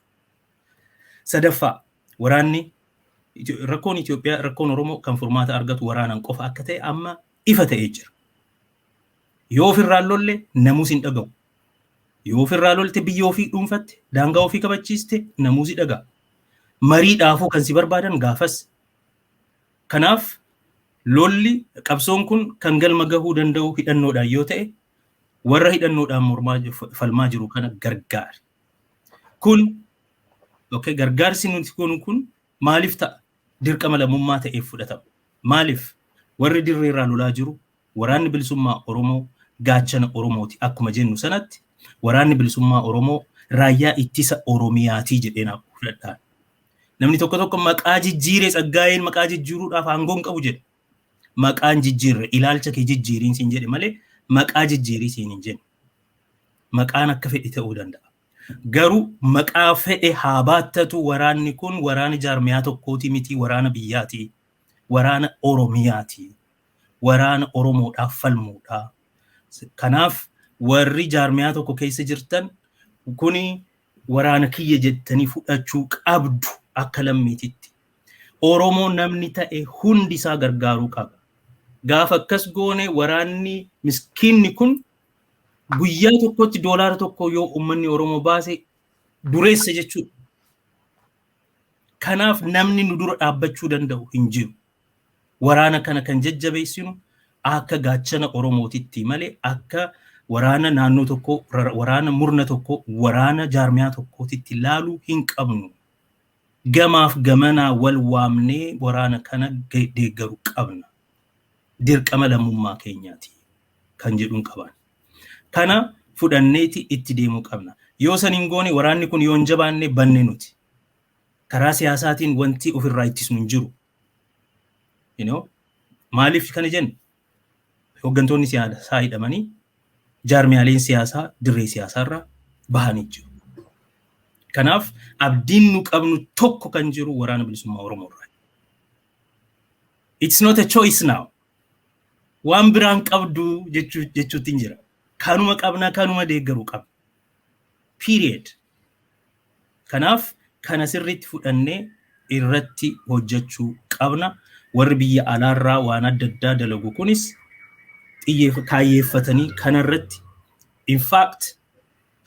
Sadaffaa, waraanni rakkoon Itoophiyaa, rakkoon Oromoo kan furmaata argatu waraanaan qofa akka ta'e amma ifa ta'ee jira. Yoo ofirraan lolle namuus hin dhaga'u. Yoo ofirraa lolte, biyya ofii dhuunfatte, daangaa ofii kabachiiste, namuus ni dhaga'a. Mariidhaafuu kan si barbaadan gaafas. Kanaaf lolli, qabsoon kun kan galma gahuu danda'u hidhannoodhaan yoo ta'e, warra hidhannoodhaan mormaa falmaa jiru kana gargaari. Kun, okay, gargaarsi nuti goonu kun maaliif ta'a? Dirqama lammummaa ta'eef fudhatama. Maaliif? Warri dirree irraa lolaa jiru, waraanni bilisummaa Oromoo gaachana Oromooti akkuma jennu sanatti, waraanni bilisummaa Oromoo raayyaa ittisa Oromiyaatii jedhee naaf fudhadhaan. Namni tokko tokko maqaa jijjiire, Tsaggaayeen maqaa jijjiiruudhaaf aangoon qabu jedha. Maqaan jijjiirre, ilaalcha kee jijjiiriin siin jedhe malee maqaa jijjiirii siin hin jenne. Maqaan akka fedhe ta'uu danda'a. Garuu maqaa fedhe haa baattatu, waraanni kun waraana jaarmiyaa tokkooti miti, waraana biyyaati. Waraana Oromiyaati. Waraana Oromoodhaaf falmuudha. Kanaaf warri jaarmiyaa tokko keessa jirtan, kuni waraana kiyya jettanii fudhachuu qabdu akka lammiititti. Oromoo namni ta'e hundi isaa gargaaruu qaba. Gaafa akkas goone, waraanni miskiinni kun guyyaa tokkotti $1 yoo uummanni Oromoo baase dureessa jechuudha. Kanaaf namni nu dura dhaabbachuu danda'u hin jiru. Waraana kana kan jajjabeessinu akka gaachana Oromootitti malee akka waraana naannoo tokkoo, waraana murna tokkoo, waraana jaarmiyaa tokkootitti ilaaluu hin qabnu. Gamaaf gamanaa wal waamnee waraana kana deeggaruu qabna. Dirqama lammummaa keenyaati kan jedhuun qaban. Kana fudhanneeti itti deemuu qabna. Yoo san hin goone, waraanni kun yoo hin jabaanne, banne nuti. Karaa siyaasaatiin wanti ofirraa ittisnu hin jiru. Maaliif kana jennu? Hooggantoonni siyaasaa hidhamanii, jaarmiyaaleen siyaasaa dirree siyaasaarra bahanii jiru. Kanaaf abdiin nu qabnu tokko kan jiru waraana bilisummaa Oromoo irraa. It's not a choice now. Waan biraan qabdu jechuutti hin jira. Kanuma qabna, kanuma deeggaruu qabna. Period. Kanaaf Kana sirriitti fudhannee irratti hojjechuu qabna. Warri biyya alaarraa waan adda addaa dalagu kunis kaayyeeffatanii kanarratti, in fact,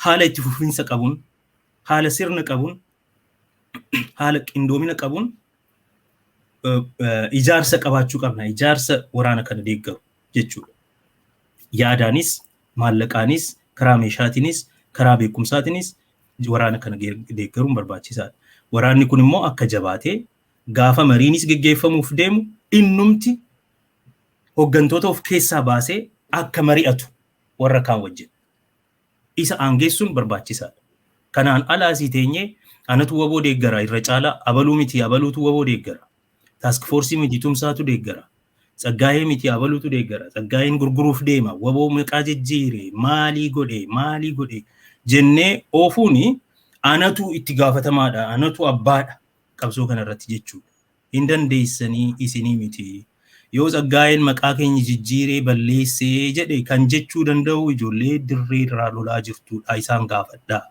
haala itti fufiinsa qabuun, haala sirna qabuun, haala qindoomina qabuun ijaarsa qabaachuu qabna. Ijaarsa waraana kana deeggaru jechuudha. Yaadaanis, maallaqaanis, karaa meeshaatiinis, karaa beekumsaatiinis waraana kana deeggaruun barbaachisaadha. Waraanni kun immoo akka jabaatee gaafa mariinis geggeeffamuuf deemu innumti hooggantoota of keessaa baasee akka mari'atu warra kaan wajjin. Isa aangeessuun barbaachisaadha. Kanaan ala asii teenyee anatu WBO deeggara, irra caalaa abaluu miti, abaluutu WBO deeggara. Task force miti, tumsaatu deeggara. Tsaggaayee miti, abaluutu deeggara. Tsaggaayeen gurguruuf deema. WBO maqaa jijjiire, maalii godhe, maalii godhe jennee oofuuni anatu itti gaafatamaadha, anatu abbaadha qabsoo kanarratti jechuudha. Hin dandeessanii, isinii miti. Yoo Tsaggaayeen maqaa keenya jijjiiree balleessee jedhe kan jechuu danda'u ijoollee dirree irraa lolaa jirtudha, isaan gaafadha.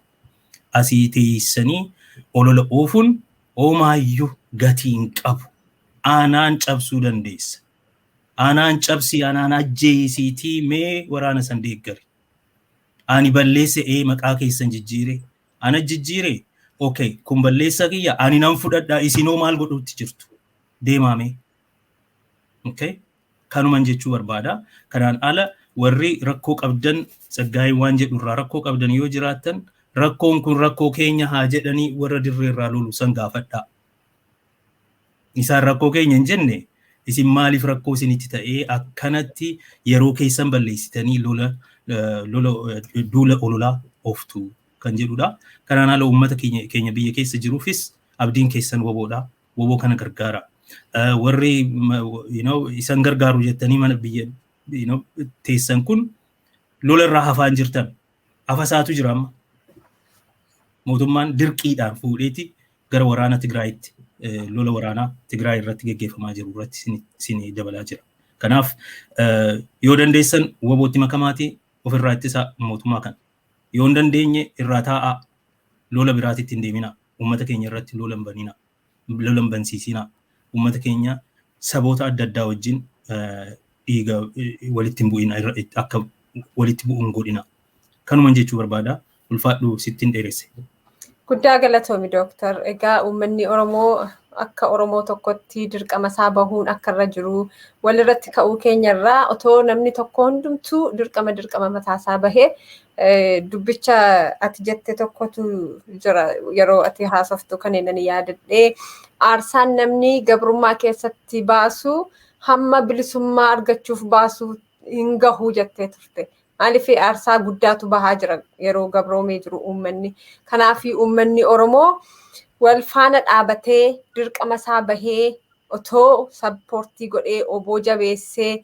Asii teessanii olola oofuun homaayyuu gatii hin qabu. Aanaan cabsuu dandeessa. Aanaan cabsii, aanaan ajjeesiitii mee waraana san deeggari. Ani balleesse, ee, maqaa keessan jijjiire. Ana jijjiire. Okay, kun balleessa kiyya, ani nan fudhadha, isinoo maal godhutti jirtu? Deemaame. Okay? Kanuman jechuu barbaada. Kanaan ala warri rakkoo qabdan, Tsaggaayeen waan jedhu irraa rakkoo qabdan yoo jiraattan, rakkoon kun rakkoo keenya haa jedhanii warra dirree irraa lolu san gaafadhaa. Isaan rakkoo keenya hin jenne, isin maaliif rakkoo isinitti ta'ee akkanatti yeroo keessan balleessitanii lola duula ololaa ooftu kan jedhudha. Kanaan ala uummata keenya biyya keessa jiruufis abdiin keessan WBOdha. WBO kana gargaara. Warri isan gargaaru jettanii mana biyya teessan kun lola irraa hafaa hin jirtan. Hafasaatu jira amma. Mootummaan dirqiidhaan fuudheeti gara waraana Tigraayitti, lola waraanaa Tigraay irratti geggeeffamaa jiru irratti isin dabalaa jira. Kanaaf yoo dandeessan WBOtti makamaatii ofirraa ittisaa mootummaa kana. Yoo hin dandeenye irraa taa'aa, lola biraatitti hin deeminaa. Uummata keenya irratti lola hin baninaa. Lola hin bansiisinaa. Uummata keenya saboota adda addaa wajjin dhiiga walitti hin bu'ina, akka walitti bu'uun godhina. Kanuman jechuu barbaada. Ulfaadhu, sittiin dheeresse. Guddaa galatoomi, Dooktar. Egaa uummanni Oromoo akka Oromoo tokkotti dirqama isaa bahuun akka irra jiru, walirratti ka'uu keenyarraa otoo namni tokko hundumtuu dirqama mataasaa bahee, dubbicha ati jette tokkotu jira, yeroo ati haasoftu kan inni yaadadhee, aarsaan namni gabrummaa keessatti baasu hamma bilisummaa argachuuf baasu hin gahu jettee turte. Maaliif aarsaa guddaatu bahaa jira yeroo gabroomee jiru uummanni. Kanaaf uummanni Oromoo wal faana dhaabatee dirqama isaa bahee otoo support godhee, WBO jabeessee,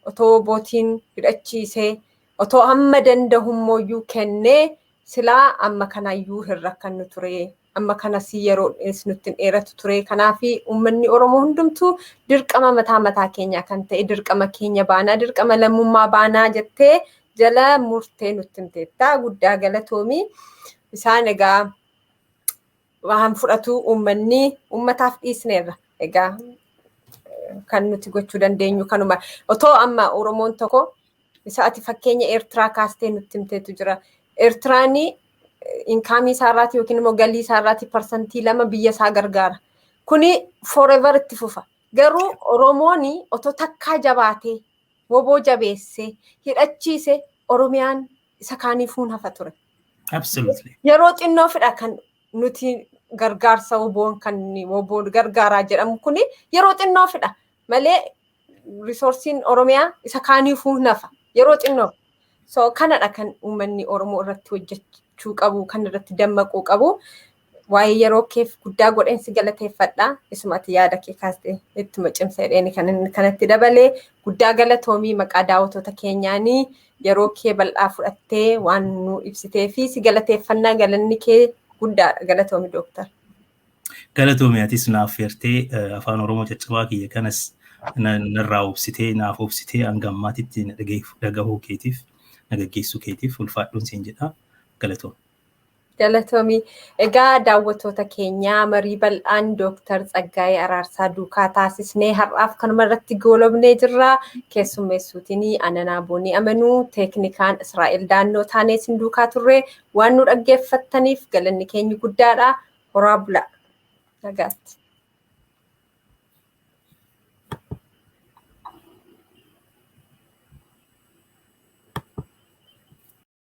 otoo WBOtiin hidhachiisee, otoo hamma danda'ummooyyuu kennee, silaa amma kanayyuu hin rakkannu ture. Amma kanas yeroo nutti hin dheeratu ture. Kanaaf uummanni Oromoo hundumtuu dirqama mataa mataa keenyaa kan ta'e dirqama keenya baanaa, dirqama lammummaa baanaa jettee jala murtee nutti himteetta. Guddaa galatoomii. Isaan egaa waan fudhatu uummanni uummataaf dhiisneerra. Egaa kan nuti gochuu dandeenyu kanuma. Otoo amma Oromoon tokko, isa ati fakkeenya Eertiraa kaastee nutti himteetu jira. Eertiraan income isaarraati yookiin immoo galii isaarraati 2% biyya isaa gargaara. Kuni forever itti fufa. Garuu Oromoon otoo takkaa jabaatee, WBO jabeessee, hidhachiise, Oromiyaan isa kaaniifuu hafa ture. Absolutely. Yeroo xinnoo fidha kan nuti gargaarsa WBOn, kan WBOn gargaaraa jedhamu kuni yeroo xinnoo fidha malee resourceiin Oromiyaa isa kaaniifuu nafa yeroo xinnoo. So kanadha kan uummanni Oromoo irratti hojjechuu qabu, kan irratti dammaquu qabu. Waa'ee yeroo keef guddaa godheensi galateeffadha. Isuma ati yaada kee kaastee ittuma cimsa jedheen kan kanatti dabalee. Guddaa galatoomii, maqaa daawwattoota keenyaanii yeroo kee bal'aa fudhattee waan nu ibsitee fi si galateeffannaa, galanni kee guddaadha. Galatoomi, Dooktar. Galatoomi, atis naaf feertee afaan Oromoo caccabaa kiyya kanas narraa obsitee, naaf obsitee hanga ammaatitti na dhagahuu keetiif, na gaggeessuu keetiif ulfaadhuun siin jedha. Galatoom. Galatoomii. Egaa daawwattoota keenyaa, marii bal'aan Dooktar Tsaggaayee Araarsaa duukaa taasisnee har'aaf kanuma irratti goolabnee jirra. Keessummeessuutiin Ananaa Boonii Amanuu, teeknikaan Israa'el Daannoo taanee isin duukaa turre. Waan nu dhaggeeffattaniif galanni keenya guddaadha. Horaa bula. Nagaatti.